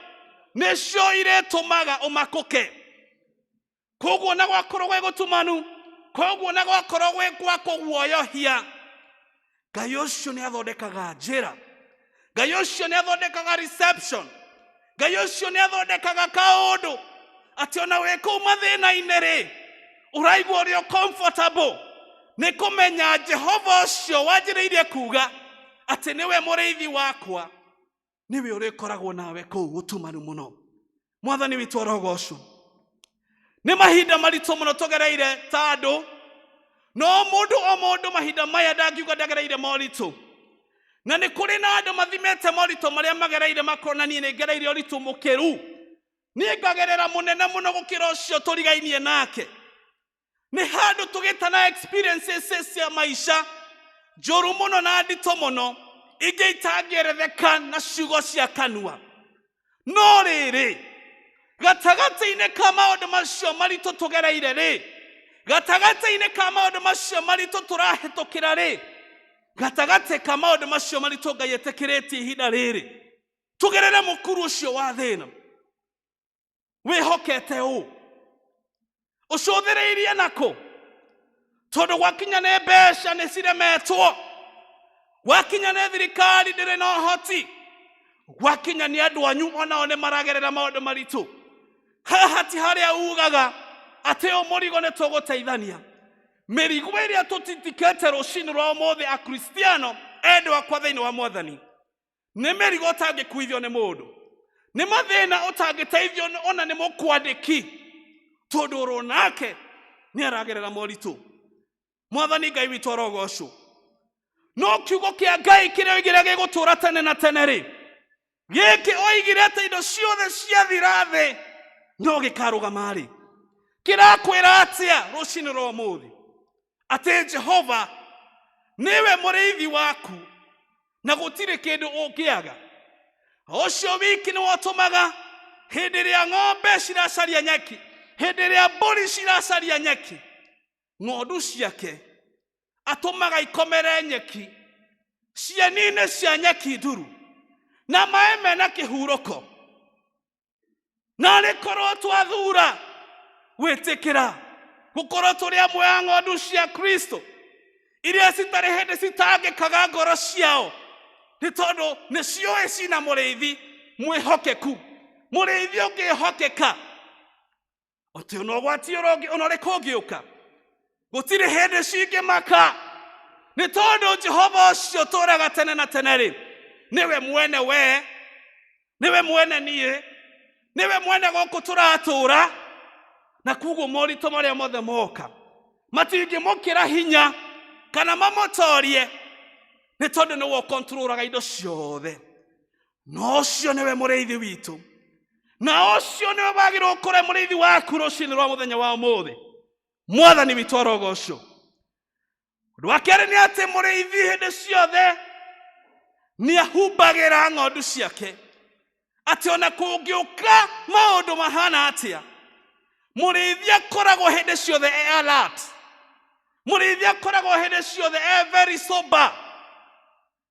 nĩcio irĩtũmaga ũmakũke. Koguo na gwakorwo gwĩ gũtumanu, koguo na gwakorwo gwĩ gwa kũguoyohia, Ngai ũcio nĩ athondekaga njĩra, Ngai ũcio nĩ athondekaga reception, Ngai ũcio nĩ athondekaga kaũndũ atĩ ona wĩ kũu mathĩna-inĩ rĩ, ũraigua ũrĩ o comfortable nĩ kũmenya Jehova ũcio wanjĩrĩirie kuga atĩ nĩwe mũrĩithi wakwa, nĩwe ũrĩkoragwo nawe kũu gũtumanu mũno. Mwathani witũ arogocwo. Nĩ mahinda maritũ mũno tũgereire ta andũ, no mũndũ o mũndũ mahinda maya ndangiuga ndagereire moritũ, na nĩ kũrĩ na andũ mathimĩte moritũ marĩa magereire makona niĩ nĩ ngereire ũritũ mũkĩru, niĩ ngagerera mũnene mũno gũkĩra ũcio tũrigainie nake. Nĩ handũ tũgĩte na experiences cia maisha Njũru mũno na nditũ mũno, ingĩ itangĩeretheka na ciugo cia kanua. No rĩrĩ, gatagatĩ-inĩ ka maũndũ macio maritũ tũgereire rĩ, gatagatĩ-inĩ ka maũndũ macio maritũ tũrahĩtũkĩra rĩ, gatagatĩ ka maũndũ macio maritũ Ngai etĩkĩrĩtie ihinda rĩrĩ tũgerere mũkuru ũcio wa thĩna, wĩhokete ũ? Ũcũthĩrĩirie nakũ? Tondũ gwakinya nĩ mbeca nĩ ciremetwo, gwakinya nĩ thirikari ndĩrĩ na ũhoti, gwakinya nĩ andũ anyu onao nĩ maragerera maũndũ maritũ. Haha ti harĩa ugaga atĩ ũyũ mũrigo nĩ tũgũteithania. Mĩrigo ĩrĩa tũtitikĩte rũcinĩ rwa ũmũthĩ, Akristiano endwa akwa thĩinĩ wa Mwathani, nĩ mĩrigo ũtangĩkuithio nĩ mũndũ, nĩ mathĩna ũtangĩteithio ona nĩ mũkwandĩki, tondũ ũrũ nake nĩ aragerera moritũ. Mwathani Ngai witũ arogocwo. No kiugo kĩa Ngai kĩrĩa oigire gĩgũtũũra tene na tene rĩ, gĩkĩ oigire atĩ indo ciothe ciathira thĩ no gĩkarũgama rĩ, kĩrakwĩra atĩa rũcinĩ rwa ũmũthĩ? Atĩ Jehova nĩwe mũrĩithi waku na gũtirĩ kĩndũ ũngĩaga. Ũcio wiki nĩwe ũtũmaga hĩndĩ ĩrĩa ng'ombe ciracaria nyeki, hĩndĩ ĩrĩa mbũri ciracaria nyeki, ng'ondu ciake atũmaga ikomere nyeki cieni-inĩ cia nyeki nduru na maĩ mena kĩhurũko. Na arĩ korwo twathura gwĩtĩkĩra gũkorwo tũrĩ amwe a ng'ondu cia Kristo iria citarĩ hĩndĩ citangĩkaga ngoro ciao, nĩ tondũ nĩ ciũĩ cina mũrĩithi mwĩhokeku, mũrĩithi ũngĩhokeka atĩ ona ũgwati ona ũrĩkũ ũngĩũka gũtirĩ hĩndĩ cingĩmaka, nĩ tondũ Jehova ũcio ũtũũraga tene na tene rĩ, nĩwe mwene we, nĩwe mwene niĩ, nĩwe mwene gũkũ tũratũũra, na koguo moritũ marĩa mothe moka matingĩmũkĩra hinya kana mamũtorie, nĩ tondũ nĩwe ũkontrolaga indo ciothe. Na ũcio nĩwe mũrĩithi witũ, na ũcio nĩwe wagĩrĩirwo gũkorwo mũrĩithi waku rũcinĩ rwa mũthenya wa ũmũthĩ. Mwathani witũ arogocwo. Ũndũ wa kerĩ nĩ atĩ mũrĩithi hĩndĩ ciothe nĩ ahumbagĩra ng'ondu ciake, atĩ ona kũngĩũka maũndũ mahana atĩa, mũrĩithi akoragwo hĩndĩ ciothe e alert, mũrĩithi akoragwo hĩndĩ ciothe e very sober,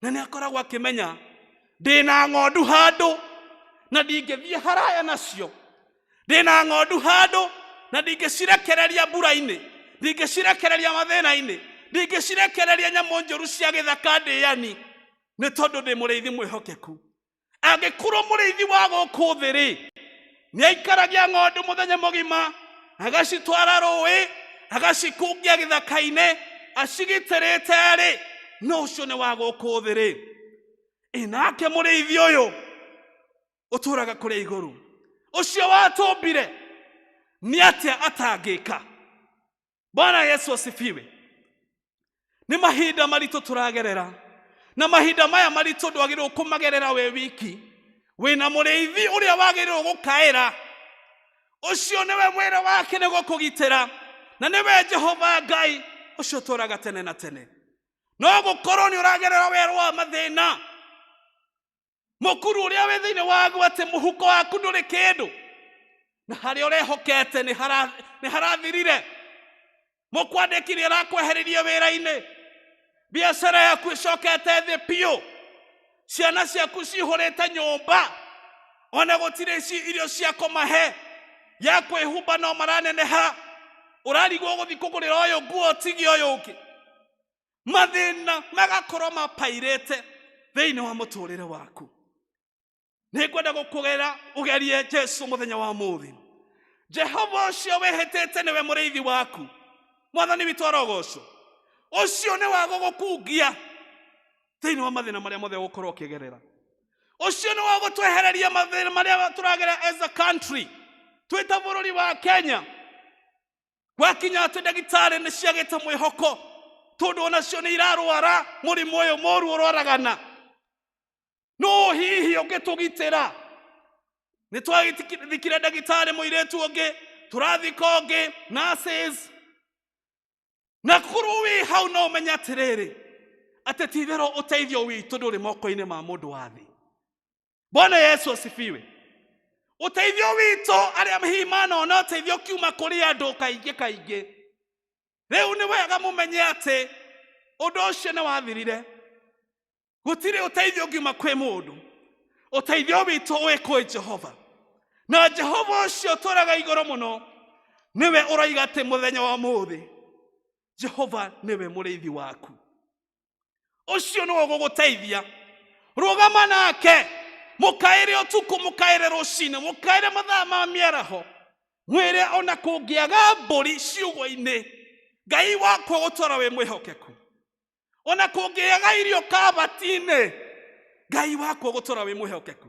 na nĩ akoragwo akĩmenya ndĩna ng'ondu handũ na ndingĩthiĩ haraya nacio, ndĩna ng'ondu handũ na ndingĩcirekereria mbura-inĩ, ndingĩcirekereria mathĩna-inĩ, ndingĩcirekereria nyamũ njũru cia gĩthaka ndĩani, nĩ tondũ ndĩ mũrĩithi mwĩhokeku. Angĩkorwo mũrĩithi wa gũkũ thĩ rĩ, nĩ aikaragia ng'ondu mũthenya mũgima, agacitwara rũĩ, agacikungia gĩthaka-inĩ, acigitĩrĩte rĩ, no ũcio nĩ wa gũkũ thĩ rĩ. Ĩ nake mũrĩithi ũyũ ũtũũraga kũrĩa igũrũ, ũcio watũmbire, nĩ atĩa atangĩka? Bwana Yesu asifiwe. Nĩ mahinda maritũ tũragerera, na mahinda maya maritũ ndwagĩrĩirwo kũmagerera wĩ wiki. Wĩna mũrĩithi ũrĩa wagĩrĩirwo gũkaĩra, ũcio nĩwe wĩra wake nĩ gũkũgitĩra, na nĩwe Jehova Ngai ũcio ũtũũraga tene na tene. No gũkorwo nĩ ũragerera werũ wa mathĩna, mũkuru ũrĩa wĩ thĩinĩ waguo atĩ mũhuko waku ndũrĩ kĩndũ, na harĩa ũrehokete nĩ harathirire. Mũkwandĩki nĩ arakwehereria wĩra-inĩ, biacara yaku ĩcokete thĩ biũ, ciana ciaku cihũrĩte nyũmba, ona gũtirĩ irio cia kũmahe, ya kwĩhumba no maraneneha, ũrarigwo gũthiĩ kũgũrĩra ũyũ nguo ũtigie ũyũ ũngĩ. Mathĩna magakorwo mapairĩte thĩinĩ wa mũtũrĩre waku. Nĩngwenda gũkũgera ũgerie Jesu mũthenya wa ũmũthĩ. Jehova ũcio wĩhĩtĩte nĩwe mũrĩithi waku, Mwathani witũ arogocwo, ũcio nĩ wa gũgũkungia thĩinĩ wa mathĩna marĩa mothe ũgũkorwo ũkĩgerera, ũcio nĩ wa gũtwehereria mathĩna marĩa tũragerera as a country, twĩ ta bũrũri wa Kenya. Gwakinya atĩ ndagĩtarĩ nĩ ciagĩte mwĩhoko, tondũ onacio nĩ irarwara mũrimũ ũyũ mũru ũrwaragana. No hihi ũngĩtũgitĩra? Nĩ twathikire ndagĩtarĩ mũirĩtu ũngĩ, tũrathika ũngĩ, nurses. Na korwo wĩ hau no ũmenye atĩrĩrĩ, Atĩ ti-itherũ ũteithio witũ ndũrĩ moko-inĩ ma mũndũ wa thĩ. Bwana Yesu asifiwe. Ũteithio witũ arĩa hihi manona ũteithio ũkiuma kũrĩ andũ kaingĩ kaingĩ, rĩu nĩ wega mũmenye atĩ ũndũ ũcio nĩ wathirire. Gũtirĩ ũteithio ũngiuma kwĩ mũndũ. Ũteithio witũ wĩ kwĩ Jehova, na Jehova ũcio ũtũraga igũrũ mũno nĩwe ũroiga atĩ mũthenya wa ũmũthĩ Jehova nĩwe mũrĩithi waku, ũcio nĩwe ũgũgũteithia. Rũgama nake, mũkaĩre ũtukũ, mũkaĩre rũcinĩ, mũkaĩre mathaa ma mĩaraho, mwĩre ona kũngĩaga mbũri ciugũ-inĩ, Ngai wakwa ũgũtwara wĩ mwĩhokeku. Ona kũngĩaga irio kabati-inĩ, Ngai wakwa ũgũtũra wĩ mwĩhokeku.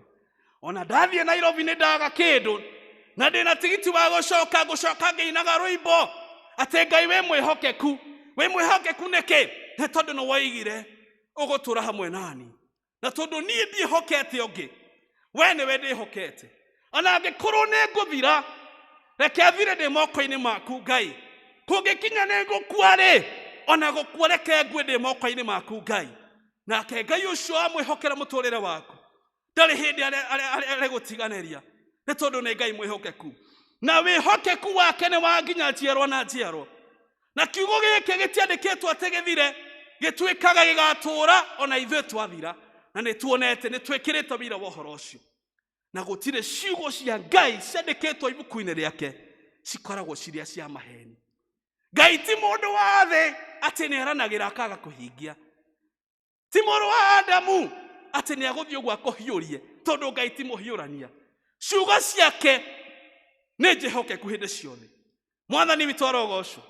Ona ndathiĩ Nairobi nĩ ndaga kĩndũ na ndĩna tigiti wa gũcoka, ngũcoka ngĩinaga rwĩmbo atĩ Ngai wĩ mwĩhokeku. Wĩ mwĩhokeku nĩkĩ? Nĩ tondũ nĩ woigire ũgũtũra hamwe nani, na tondũ niĩ ndiĩhokete ũngĩ, we nĩwe ndĩhokete. Ona angĩkorwo nĩ ngũthira, reke thire ndĩ moko-inĩ maku Ngai. Kũngĩkinya nĩ ngũkua rĩ, ona gũkua reke ngue ndĩ moko-inĩ maku Ngai. Nake Ngai ũcio wamwĩhokera mũtũrĩre waku ndarĩ hĩndĩ aregũtiganĩria, nĩ tondũ nĩ Ngai mwĩhokeku, na wĩhokeku wake nĩ wa nginya njiarwa na njiarwa. Na kiugo gĩkĩ gĩtiandĩkĩtwo atĩ gĩthire, gĩtuĩkaga gĩgatũũra ona ithuĩ twathira, na nĩ tuonete, nĩ twĩkĩrĩte wĩira wa ũhoro ũcio. Na gũtirĩ ciugo cia Ngai ciandĩkĩtwo ibuku-inĩ rĩake cikoragwo ciria cia maheni. Ngai ti mũndũ wa thĩ atĩ nĩ aranagĩra akaga kũhingia, ti mũrũ wa Adamu atĩ nĩ agũthiĩ ũguo akũhiũrie, tondũ Ngai ti mũhiũrania. Ciugo ciake nĩ njĩhokeku hĩndĩ ciothe. Mwathani witũ arogocwo.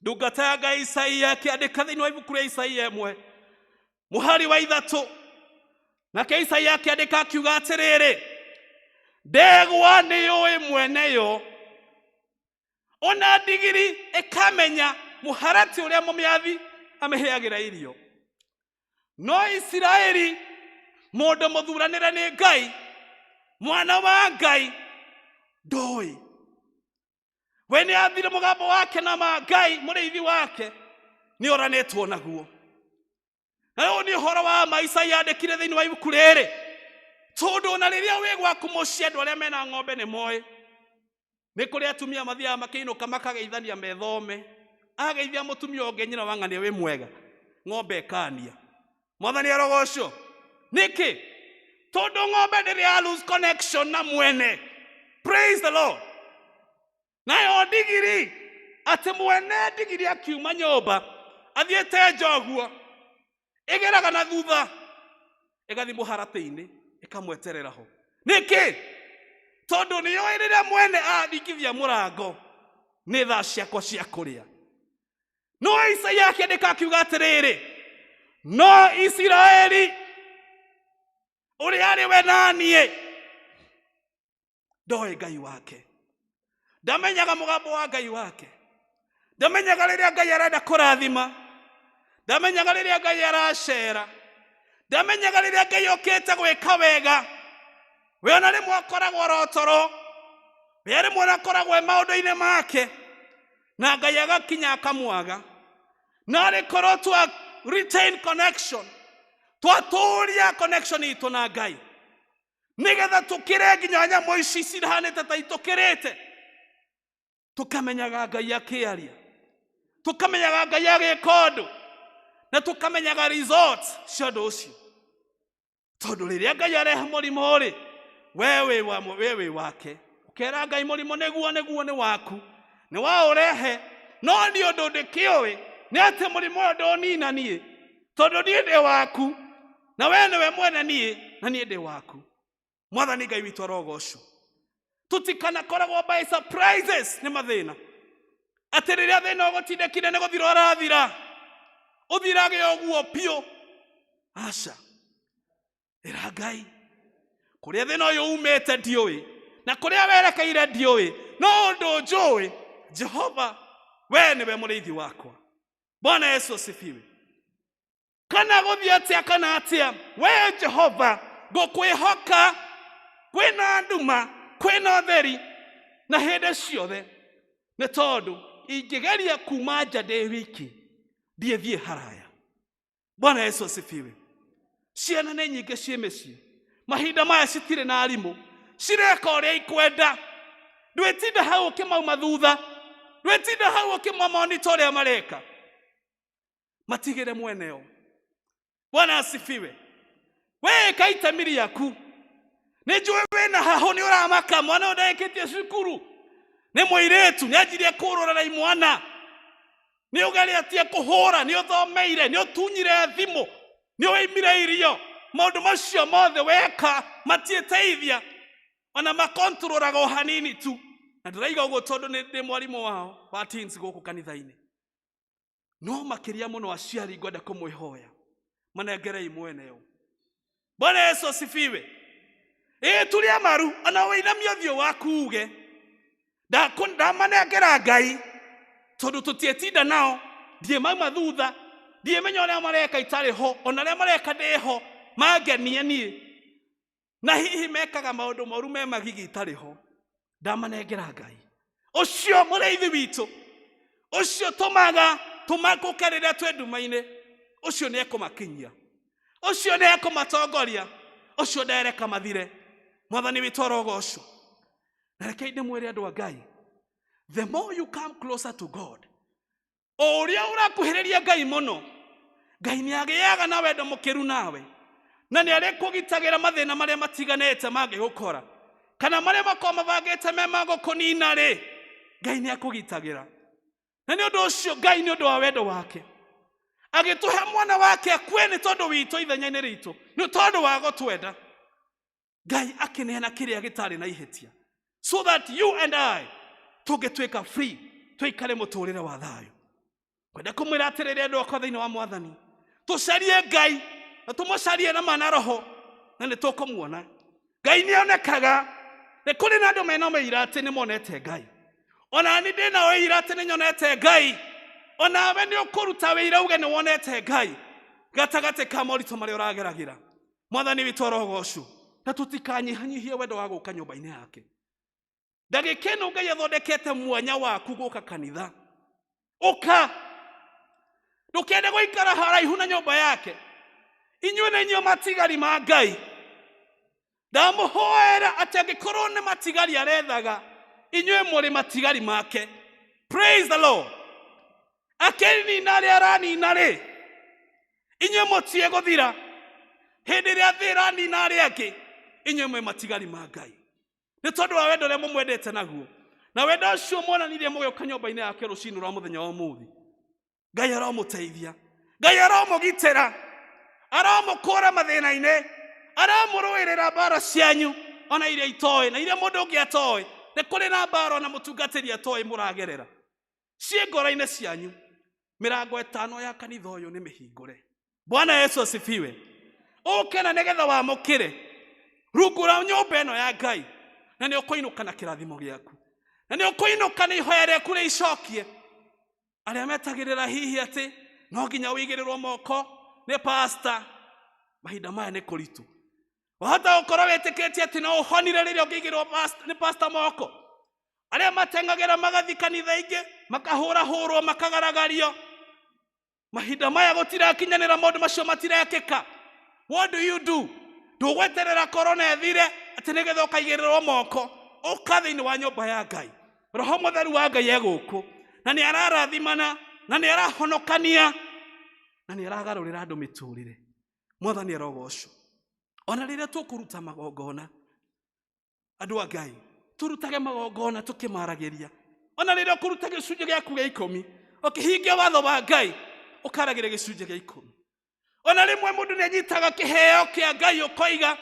Ndungata ya Ngai Isaia akĩandĩka thĩinĩ wa ibuku rĩa Isaia 1 mũhari wa 3, nake Isaia akĩandĩka akiuga atĩrĩrĩ, ndegwa nĩ yũĩ mwene yo, ona ndigiri ĩkamenya mũharatĩ ũrĩa mũmĩathi amĩheagĩra irio. No Isiraeli mũndũ mũthuranĩre nĩ Ngai, mwana wa Ngai ndoĩ. We nĩ athire mũgambo wake na ma Ngai mũrĩithi wake nĩ oranĩtwo naguo. Na ũyũ nĩ ũhoro wa ma Isaia andĩkire thĩinĩ wa ibuku rĩrĩ, tondũ ona rĩrĩa wĩ gwaku mũciĩ andũ arĩa mena ng'ombe nĩ moĩ nĩ kũrĩ atumia mathiaga makĩinũka makageithania methome, ageithia mũtumia ũngĩ nyina wa ng'ania wĩ mwega, ng'ombe ĩkania. Mwathani arogocwo. Nĩkĩ? Tondũ ng'ombe ndĩrĩ ya lose connection na mwene. Praise the Lord. Nayo ndigiri, atĩ mwene ndigiri akiuma nyũmba athiĩte nja ũguo, ĩgeraga na thutha ĩgathiĩ mũharatĩ-inĩ ĩkamweterera ho. Nĩkĩ? Tondũ nĩyoĩ rĩrĩa mwene aringithia mũrango nĩ thaa ciakwa cia kũrĩa. No Isaia akĩandĩka akiuga atĩrĩrĩ, no Isiraeli ũrĩa arĩ we na niĩ ndoĩ Ngai wake, ndamenyaga mũgambo wa Ngai wake, ndamenyaga rĩrĩa Ngai arenda kũrathima, ndamenyaga rĩrĩa Ngai aracera, ndamenyaga rĩrĩa Ngai okĩte gwĩka wega. We ona rĩmwe akoragwo arotoro, we rĩmwe akoragwo e maũndũ-inĩ make, na Ngai agakinya akamwaga. Na rĩkorwo twa retain connection, twatũria connection itũ na Ngai, nĩgetha tũkĩre nginya nyamũ ici cihanĩte ta itũkĩrĩte, tũkamenyaga Ngai akĩaria, tũkamenyaga Ngai agĩka ũndũ, na tũkamenyaga results cia ũndũ ũcio. Tondũ rĩrĩa Ngai arehe mũrimũ rĩ, we wĩ wake, ũkera Ngai mũrimũ nĩguo nĩguo nĩ waku, nĩ waũrehe, no niĩ ũndũ ndĩkĩũĩ nĩ atĩ mũrimũ ũyũ ndũnina niĩ, tondũ niĩ ndĩ waku, na we nĩwe mwene niĩ, na niĩ ndĩ waku. Mwathani Ngai witũ arogocwo. Tũtikanakoragwo by surprises nĩ mathĩna, atĩ rĩrĩa thĩna ũgũtindĩkire nĩ gũthira ũrathira, ũthirage ũguo biũ. Aca, ĩra Ngai kũrĩa thĩna ũyũ umĩte ndiũĩ, na kũrĩa werekeire ndiũĩ, no ũndũ njũĩ, Jehova we nĩwe mũrĩithi wakwa. Bwana Yesu asifiwe. Kana gũthiĩ atĩa kana atĩa, we Jehova ngũkwĩhoka, kwĩna nduma kwĩna ũtheri na hĩndĩ ciothe, nĩ tondũ ingĩgeria kuma nja ndĩ wiki ndiĩthiĩ haraya. Bwana Yesu asifiwe. Ciana nĩ nyingĩ ciĩ mĩciĩ mahinda maya citirĩ na arimũ, cireka ũrĩa ikwenda. Ndwĩtinda hau ũkĩmauma thutha, ndwĩtinda hau ũkĩmamonita ũrĩa mareka, matigĩre mweneo. Bwana asifiwe. Wee itemi rĩaku. Nĩ njũĩ wĩna hahũ, nĩ ũramaka mwana ũyũ ndarĩkĩtie cukuru, nĩ mũirĩtu, nĩ anjirie kũrũra na imwana, nĩ ũgeretie kũhũra, nĩ ũthomeire, nĩ ũtunyire thimũ, nĩ wĩimire irio. Maũndũ macio mothe weka matiĩteithia, ona makontrolaga o hanini tu. Na ndĩraiga ũguo tondũ nĩ ndĩ mwarimũ wao wa teens gũkũ kanitha-inĩ. No makĩria mũno aciari ngwenda kũmwĩhoya manengerei mweneo. Bwana Yesu asifiwe. Ĩĩ turia maru ona wĩinamie ũthiũ waku uge ndamanengera Ngai, tondũ tũtiĩtinda nao, ndiĩmauma thutha, ndiĩmenya ũrĩa mareka itarĩ ho, ona ũrĩa mareka ndĩ ho mangenie niĩ, na hihi mekaga maũndũ moru me magigi itarĩ ho. Ndamanengera Ngai ũcio mũrĩithi witũ, ũcio tũmaga tũmakũke rĩrĩa twĩ nduma-inĩ, ũcio nĩ ekũmakinyia, ũcio nĩ ekũmatongoria, ũcio ndereka mathire. Mwathani witũ arogocwo. Na rekei ndĩmwĩre andũ a Ngai, the more you come closer to God, o ũrĩa ũrakuhĩrĩria Ngai mũno, Ngai nĩ agĩaga na wendo mũkĩru nawe, na nĩ arĩkũgitagĩra mathĩna marĩa matiganĩte mangĩgũkora, kana marĩa makorwo mabangĩte me magũkũnina rĩ, Ngai nĩ akũgitagĩra. Na nĩ ũndũ ũcio Ngai nĩ ũndũ wa wendo wake agĩtũhe mwana wake akue nĩ tondũ witũ ithenya-inĩ ritũ, nĩ tondũ wa gũtwenda. Ngai akĩneana kĩrĩa gĩtarĩ na ihĩtia, so that you and I tũngĩtuĩka free, tũikare mũtũrĩre wa thayũ. Kwenda kũmwĩra atĩrĩrĩ andũ akwa thĩinĩ wa Mwathani, tũcarie Ngai na tũmũcarie na ma na roho, na nĩ tũkũmuona. Ngai nĩ onekaga. Nĩ kũrĩ na andũ mena ũira atĩ nĩ monete Ngai. Ona ni ndĩna ũira atĩ nĩ nyonete Ngai. Onawe nĩ ũkũruta wĩira uge nĩ wonete Ngai gatagatĩ ka moritũ marĩa ũrageragĩra. Mwathani witũ arogocwo. Na tũtikanyihanyihie wendo wa gũka nyũmba-inĩ yake. Ndagĩka ĩno Ngai athondekete mwanya waku gũka kanitha. Ũka, ndũkende gũikara haraihu na nyũmba yake. Inyuĩ nĩ inyuĩ matigari ma Ngai. Ndamũhoera atĩ angĩkorwo nĩ matigari arethaga, inyuĩ mũrĩ matigari make. Praise the Lord. Akĩnina arĩa aranina rĩ, inyuĩ mũtie gũthira. Hĩndĩ ĩrĩa thĩ ĩranina arĩa angĩ, inyuĩ mwĩ matigari ma Ngai. Nĩ tondũ wa wendo ũrĩa mũmwendete naguo, na wendo ũcio muonanirie mũgĩũka nyũmba-inĩ yake rũcinĩ rwa mũthenya wa ũmũthĩ. Ngai aromũteithia, Ngai aromũgitĩra, aromũkũra mathĩna-inĩ, aromũrũĩrĩra mbara cianyu ona iria itoĩ na iria mũndũ ũngĩ atoĩ. Nĩ kũrĩ na mbara ona mũtungatĩri atoĩ mũragerera ciĩ ngoro-inĩ cianyu. Mĩrango ĩtano ya kanitha ũyũ nĩ mĩhingũre. Bwana Yesu asifiwe. Ũke na nĩgetha wamũkĩre rungu rwa nyũmba ĩno ya Ngai, na nĩ ũkũinũka na kĩrathimo gĩaku, na nĩ ũkũinũka na ihoya rĩaku rĩicokie. Arĩa metagĩrĩra hihi atĩ no nginya ũigĩrĩrwo moko nĩ pastor, mahinda maya nĩ kũritũ. Wahota gũkorwo wĩtĩkĩtie atĩ no ũhonire rĩrĩa ũngĩigĩrĩrwo nĩ pastor moko. Arĩa mateng'agĩra magathi kanitha ingĩ, makahũrahũrwo, makagaragario. Mahinda maya gũtirakinyanĩra, maũndũ macio matirekĩka. What do you do? Ndũgweterera korona ĩthire atĩ nĩgetha ũkaigĩrĩrwo moko. Ũka thĩinĩ wa nyũmba ya Ngai. Roho Mũtheru wa Ngai e gũkũ, na nĩ ararathimana, na nĩ arahonokania, na nĩ aragarũrĩra andũ mĩtũrĩre. Mwathani arogocwo. Ona rĩrĩa tũkũruta magongona, andũ a Ngai, tũrutage magongona tũkĩmaragĩria. Ona rĩrĩa ũkũruta gĩcunjĩ gĩaku gĩa ikũmi, ũkĩhingia watho wa Ngai, ũkaragĩria gĩcunjĩ gĩa ikũmi. Ona rĩmwe mũndũ nĩ anyitaga kĩheo kĩa Ngai ũkoiga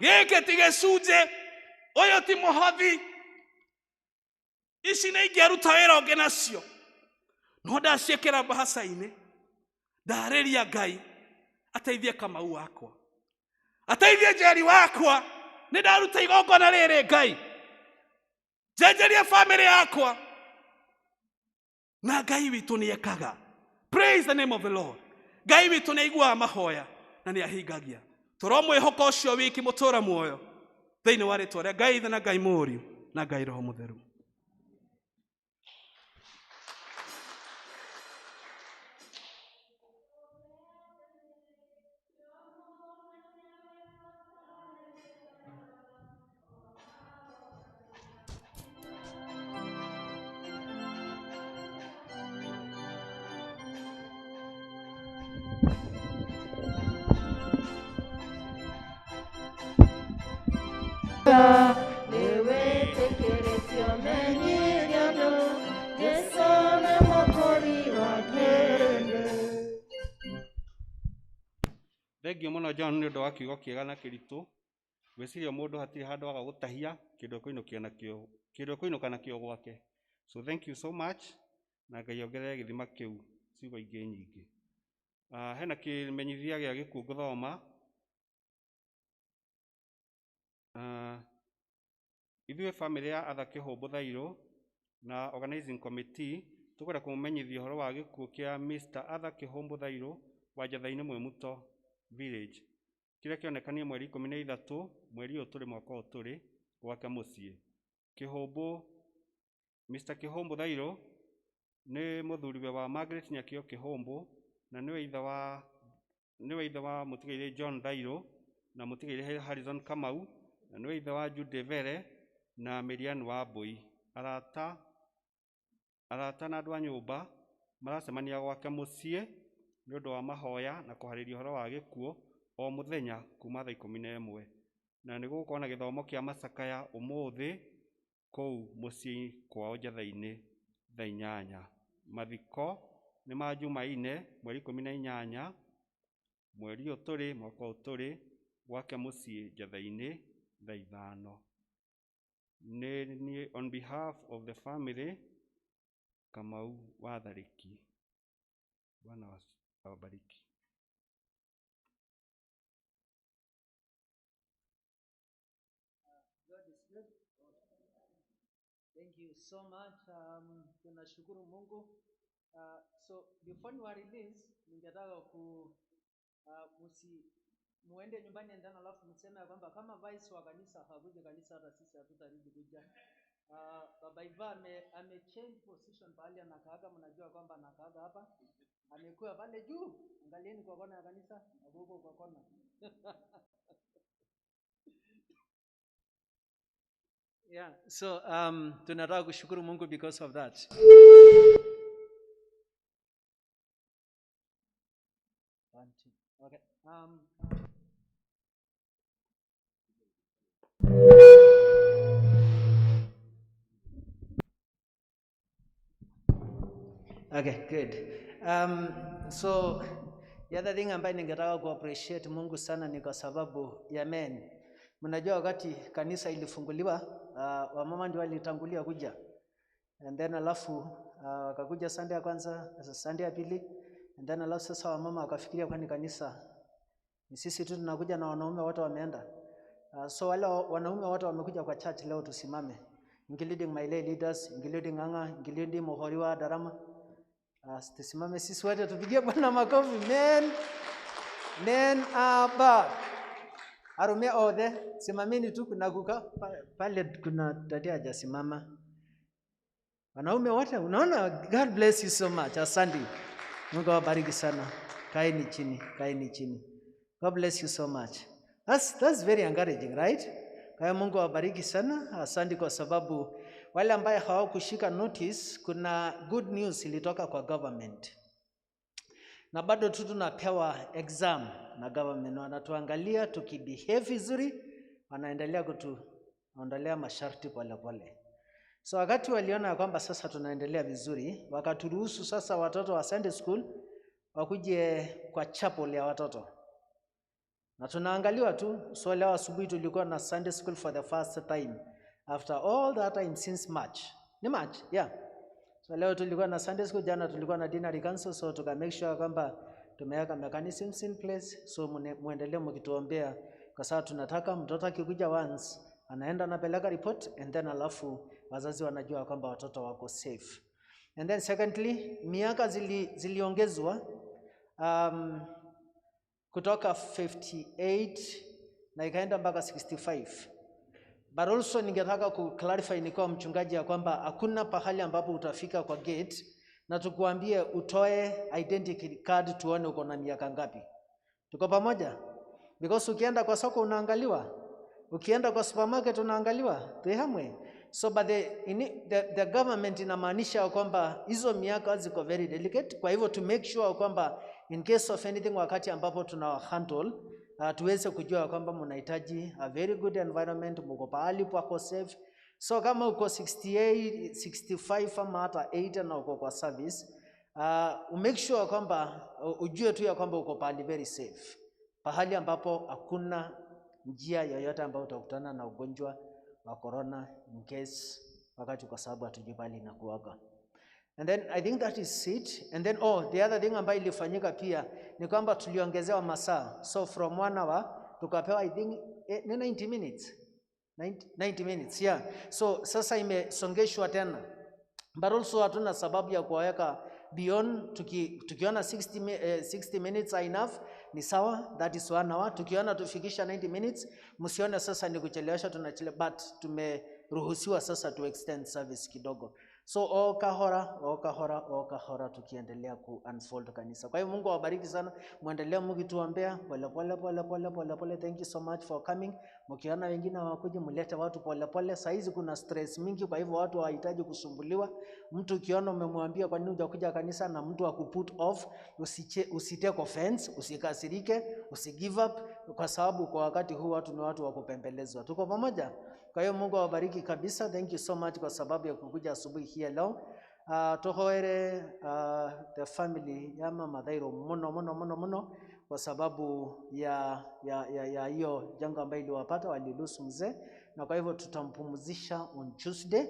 gĩkĩ ti gĩcunjĩ, ũyũ ti mũhothi, ici nĩ ingĩaruta wĩra ũngĩ nacio, no ndaciĩkĩra mbahaca-inĩ, ndarĩria Ngai ateithie Kamau wakwa, ateithie Njeri wakwa, nĩ ndaruta igongona rĩrĩ Ngai, njenjerie bamĩrĩ yakwa. Na Ngai witũ nĩ ekaga. Praise the name of the Lord. Ngai witũ nĩ aiguaga mahoya na nĩ ahingagia. Tũromwĩhoka ũcio wiki mũtũra muoyo thĩinĩ wa rĩtwa rĩa Ngai Ithe na Ngai Mũriũ na Ngai Roho Mũtheru. Thengiũ mũno John nĩ ũndũ wa kiugo kĩega na kĩritũ. Ngwĩciria mũndũ hatirĩ handũ aga gũtahia kĩndũ ekũinũkia nakĩo, kĩndũ ekũinũka nakĩo gwake. So thank you so much na Ngai ongerere gĩthima kĩu ciugo ingĩ nyingĩ. Hena kĩmenyithia gĩa gĩkuũ ngũthoma. Ithuĩ bamĩrĩ ya Arthur Kĩhũmbũ Thairũ na organizing committee tũkwenda kũmũmenyithia ũhoro wa gĩkuũ kĩa Mr. Arthur Kĩhũmbũ Thairũ wa Njatha-inĩ Mwĩmuto village kĩrĩa kĩonekanire mweri 13 mweri ũyũ tũrĩ mwaka ũyũ tũrĩ gwake mũciĩ. Kĩhũmbũ Mr. Kĩhũmbũ Thairũ nĩ mũthuriwe wa Margaret Nyakĩo Kĩhũmbũ na nĩwe ithe wa mũtigairĩ John Thairũ na mũtigairĩ Harrison Kamau na nĩwe ithe wa Jude Vere na Miriam Wambui. Arata na andũ a nyũmba maracemania gwake mũciĩ nĩ ũndũ wa mahoya na kũharĩria ũhoro wa gĩkuũ o mũthenya kuma thaa 11 na nĩ gũgũkorwo na gĩthomo kĩa macakaya ũmũthĩ kũu mũciĩ kwao Njatha-inĩ thaa 8. Mathiko nĩ ma Jumaine mweri 18 mweri ũyũ tũrĩ mwaka ũyũ tũrĩ gwake mũciĩ Njatha-inĩ thaa 5. Nĩ niĩ on behalf of the family Kamau wa Tharĩki. Bwana awabariki. God is good. Thank you so much. Tunashukuru Mungu. So before you are released, ningetaka ku musi muende nyumbani ndani alafu mseme ya kwamba kama vice wa kanisa hakuja kanisa hata sisi hatutarudi kuja. Baba Iva ame change position pahali anakaaga, mnajua kwamba anakaaga hapa. Amekuwa pale juu. Angalieni kwa kona ya kanisa, huko kwa kona. Yeah, so tunataka kushukuru Mungu because of that. One, two. Okay. Okay, good. So the other thing ambayo ningetaka ku appreciate Mungu sana ni kwa sababu ya men. Mnajua wakati kanisa ilifunguliwa, wamama ndio walitangulia kuja. And then alafu wakakuja Sunday ya kwanza, sasa Sunday ya pili, and then alafu sasa wamama wakafikiria kwani kanisa ni sisi tu tunakuja na wanaume wote wameenda. So wale wanaume wote wamekuja kwa church leo tusimame, including my lay leaders, including Anga, including Mohoriwa Darama. Tusimame sisi wote tupigie Bwana makofi. Men, men are back. Arume othe, simameni tu, kuna kuka pale kuna dada hajasimama. Wanaume wote, unaona, God bless you so much. Asante. Mungu awabariki sana. Kaeni chini, kaeni chini. God bless you so much. That's very encouraging, right? Kwa hiyo Mungu awabariki sana. Asante kwa sababu wale ambaye hawakushika notice, kuna good news ilitoka kwa government. Na bado tu tunapewa exam na government, wanatuangalia tukibehave vizuri, wanaendelea kutuondolea masharti pole pole. So wakati waliona kwamba sasa tunaendelea vizuri, wakaturuhusu sasa watoto wa Sunday school wakuje kwa chapel ya watoto. Na tunaangaliwa tu. So leo asubuhi tulikuwa na Sunday school for the first time after all that time since March. Ni March, yeah. So leo tulikuwa na Sunday school, jana tulikuwa na dinner council, so tuka make sure kwamba tumeweka mechanisms in place, so muendelee mkituombea kwa sababu tunataka mtoto akikuja once anaenda anapeleka report and then alafu wazazi wanajua kwamba watoto wako safe. And then secondly, miaka ziliongezwa kutoka 58 na ikaenda mpaka 65. But also ningetaka ku clarify nikiwa mchungaji ya kwamba hakuna pahali ambapo utafika kwa gate na tukuambie utoe identity card tuone uko na miaka ngapi. Tuko pamoja? Because ukienda kwa soko unaangaliwa, ukienda kwa supermarket unaangaliwa, tuhamwe. So but the government inamaanisha kwamba hizo miaka ziko very delicate. Kwa hivyo to make sure kwamba in case of anything wakati ambapo tuna handle, tuweze kujua kwamba mnahitaji a very good environment, mko pahali pako safe. So kama uko 68, 65 ama hata 8 na uko kwa service, make sure kwamba ujue tu ya kwamba uko pahali very safe. Pahali ambapo hakuna njia yoyote ambayo utakutana na ugonjwa wa corona in case wakati, kwa sababu hatujui pahali inakuwaga. And then I think that is it. And then, oh, the other thing ambayo ilifanyika pia ni kwamba tuliongezewa masaa. So from 1 hour tukapewa, I think, ni 90 minutes. 90, 90 minutes, yeah. So sasa imesongeshwa tena. But also hatuna sababu ya kuwaweka beyond. Tukiona 60 minutes are enough, ni sawa, that is 1 hour. Tukiona tufikisha 90 minutes, msione sasa ni kuchelewesha, tunachelewa, but tumeruhusiwa sasa to extend service kidogo. So o kahora, o kahora, o kahora, tukiendelea ku unfold kanisa. Kwa hiyo Mungu awabariki sana, muendelee mkituombea pole pole pole pole pole pole. Thank you so much for coming. Mkiona wengine hawakuji, mlete watu pole pole. Saa hizi kuna stress mingi, kwa hivyo watu hawahitaji kusumbuliwa. Mtu ukiona umemwambia kwa nini hujakuja kanisa na mtu akuput off, usitake offense, usikasirike, usigive up, kwa sababu kwa wakati huu watu ni watu wa kupembelezwa. Tuko pamoja? Kwa hiyo Mungu awabariki kabisa. Thank you so much kwa sababu ya kukuja asubuhi hii ya leo. Tohoere the family ya Mama Thairo muno muno muno muno kwa sababu ya hiyo janga ambayo iliwapata, walilose mzee, na kwa hivyo tutampumzisha on Tuesday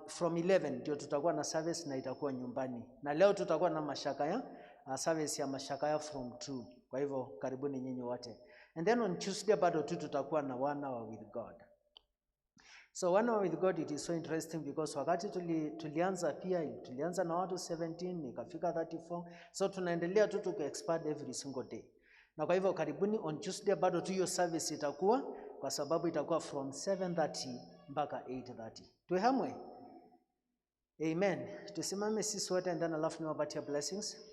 from 11 ndio tutakuwa na service na itakuwa nyumbani, na leo tutakuwa na mashakaya, service ya mashakaya from 2. Kwa hivyo karibuni nyinyi wote, and then on Tuesday bado tu tutakuwa na One Hour with God. So One Hour with God, it is so interesting because wakati tulianza pia tulianza na watu 17, ikafika 34. So tunaendelea tu tuku expand every single day. Na kwa hivyo karibuni on Tuesday, bado tu hiyo service itakuwa, kwa sababu itakuwa from 7:30 mpaka 8:30. Tuhamwe. Amen. Tusimame sisi wote and then alafu niwapatie blessings.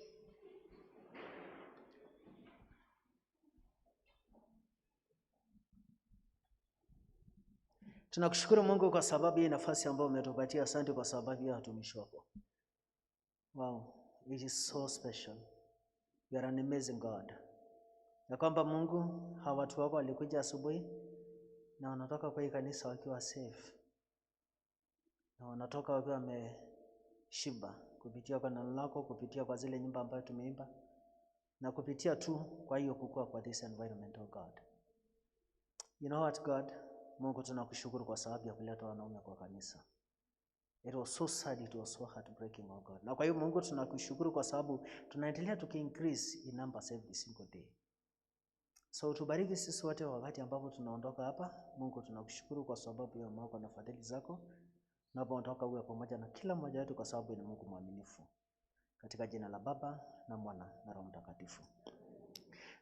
Tunakushukuru Mungu kwa sababu hii nafasi ambayo umetupatia. Asante kwa sababu ya watumishi wako. Wow, it is so special. You are an amazing God. Ya kwamba Mungu, hawa watu wako walikuja asubuhi na wanatoka kwa hii kanisa wakiwa safe. Na wanatoka wakiwa wameshiba kupitia kwa neno lako, kupitia kwa zile nyimbo ambayo tumeimba na kupitia tu kwa hiyo kukua kwa this environment, oh God. You know what, God? Mungu, tunakushukuru kwa sababu ya kuleta wanaume kwa kanisa. It was so sad, it was so heartbreaking, oh God. Na kwa hiyo Mungu, tunakushukuru kwa sababu tunaendelea tuki increase in numbers every single day. So tubariki sisi wote wakati ambapo tunaondoka hapa. Mungu, tunakushukuru kwa sababu ya wema wako na fadhili zako. Tunapoondoka, uwe pamoja na kila mmoja wetu kwa sababu ni Mungu mwaminifu. Katika jina la Baba na Mwana na Roho Mtakatifu.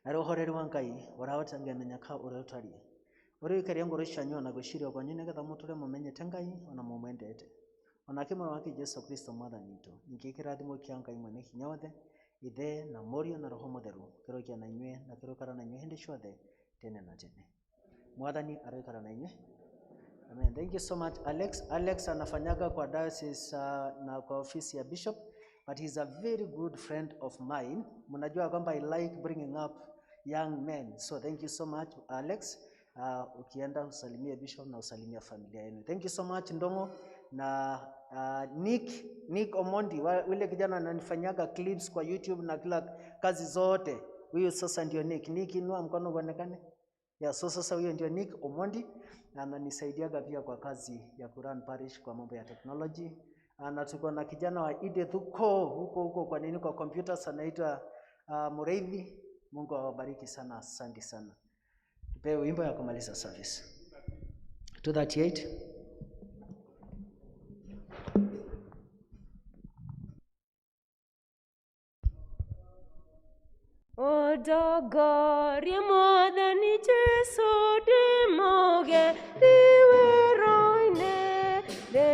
Na roho reri wa Ngai ũrahota ũrĩa ũtariĩ, ũrĩa ũikaria ngoro cianyu na gwĩciria kwanyu, nĩgetha mũtũre mũmenyete Ngai ona mũmwendete, onake Mwana wake Jesu Kristo Mwathani witũ. Ningĩ kĩrathimo kĩa Ngai mwene hinya wothe, Ithe na Mũriũ na Roho Mũtheru, kĩroikara na inyuĩ na kĩroikara na inyuĩ hĩndĩ ciothe, tene na tene. Mwathani aroikara na inyuĩ. Amen. Thank you so much, Alex. Alex anafanyaga kwa diocese na kwa ofisi ya bishop, but he's a very good friend of mine. Mnajua kwamba I like bringing up young men. So thank you so much, Alex. Ukienda usalimie bishop na usalimie familia yenu. Thank you so much, Ndongo na Nick Omondi, yule kijana ananifanyaga clips kwa YouTube na kila kazi zote. Huyu sasa ndio Nick. Nick, inua mkono uonekane. Yeah, so sasa huyo ndio Nick Omondi na ananisaidiaga pia kwa kazi ya kurun parish kwa mambo ya technology. Na tuko na kijana wa Edith huko huko huko kwa nini, kwa computers, anaitwa Mureithi. Mungu awabariki sana, asante sana. Tupewe wimbo ya kumaliza service. 238. Ũndongorie Mwathani Jesũ, ndĩ mũgendi wĩra-inĩ, ndĩ.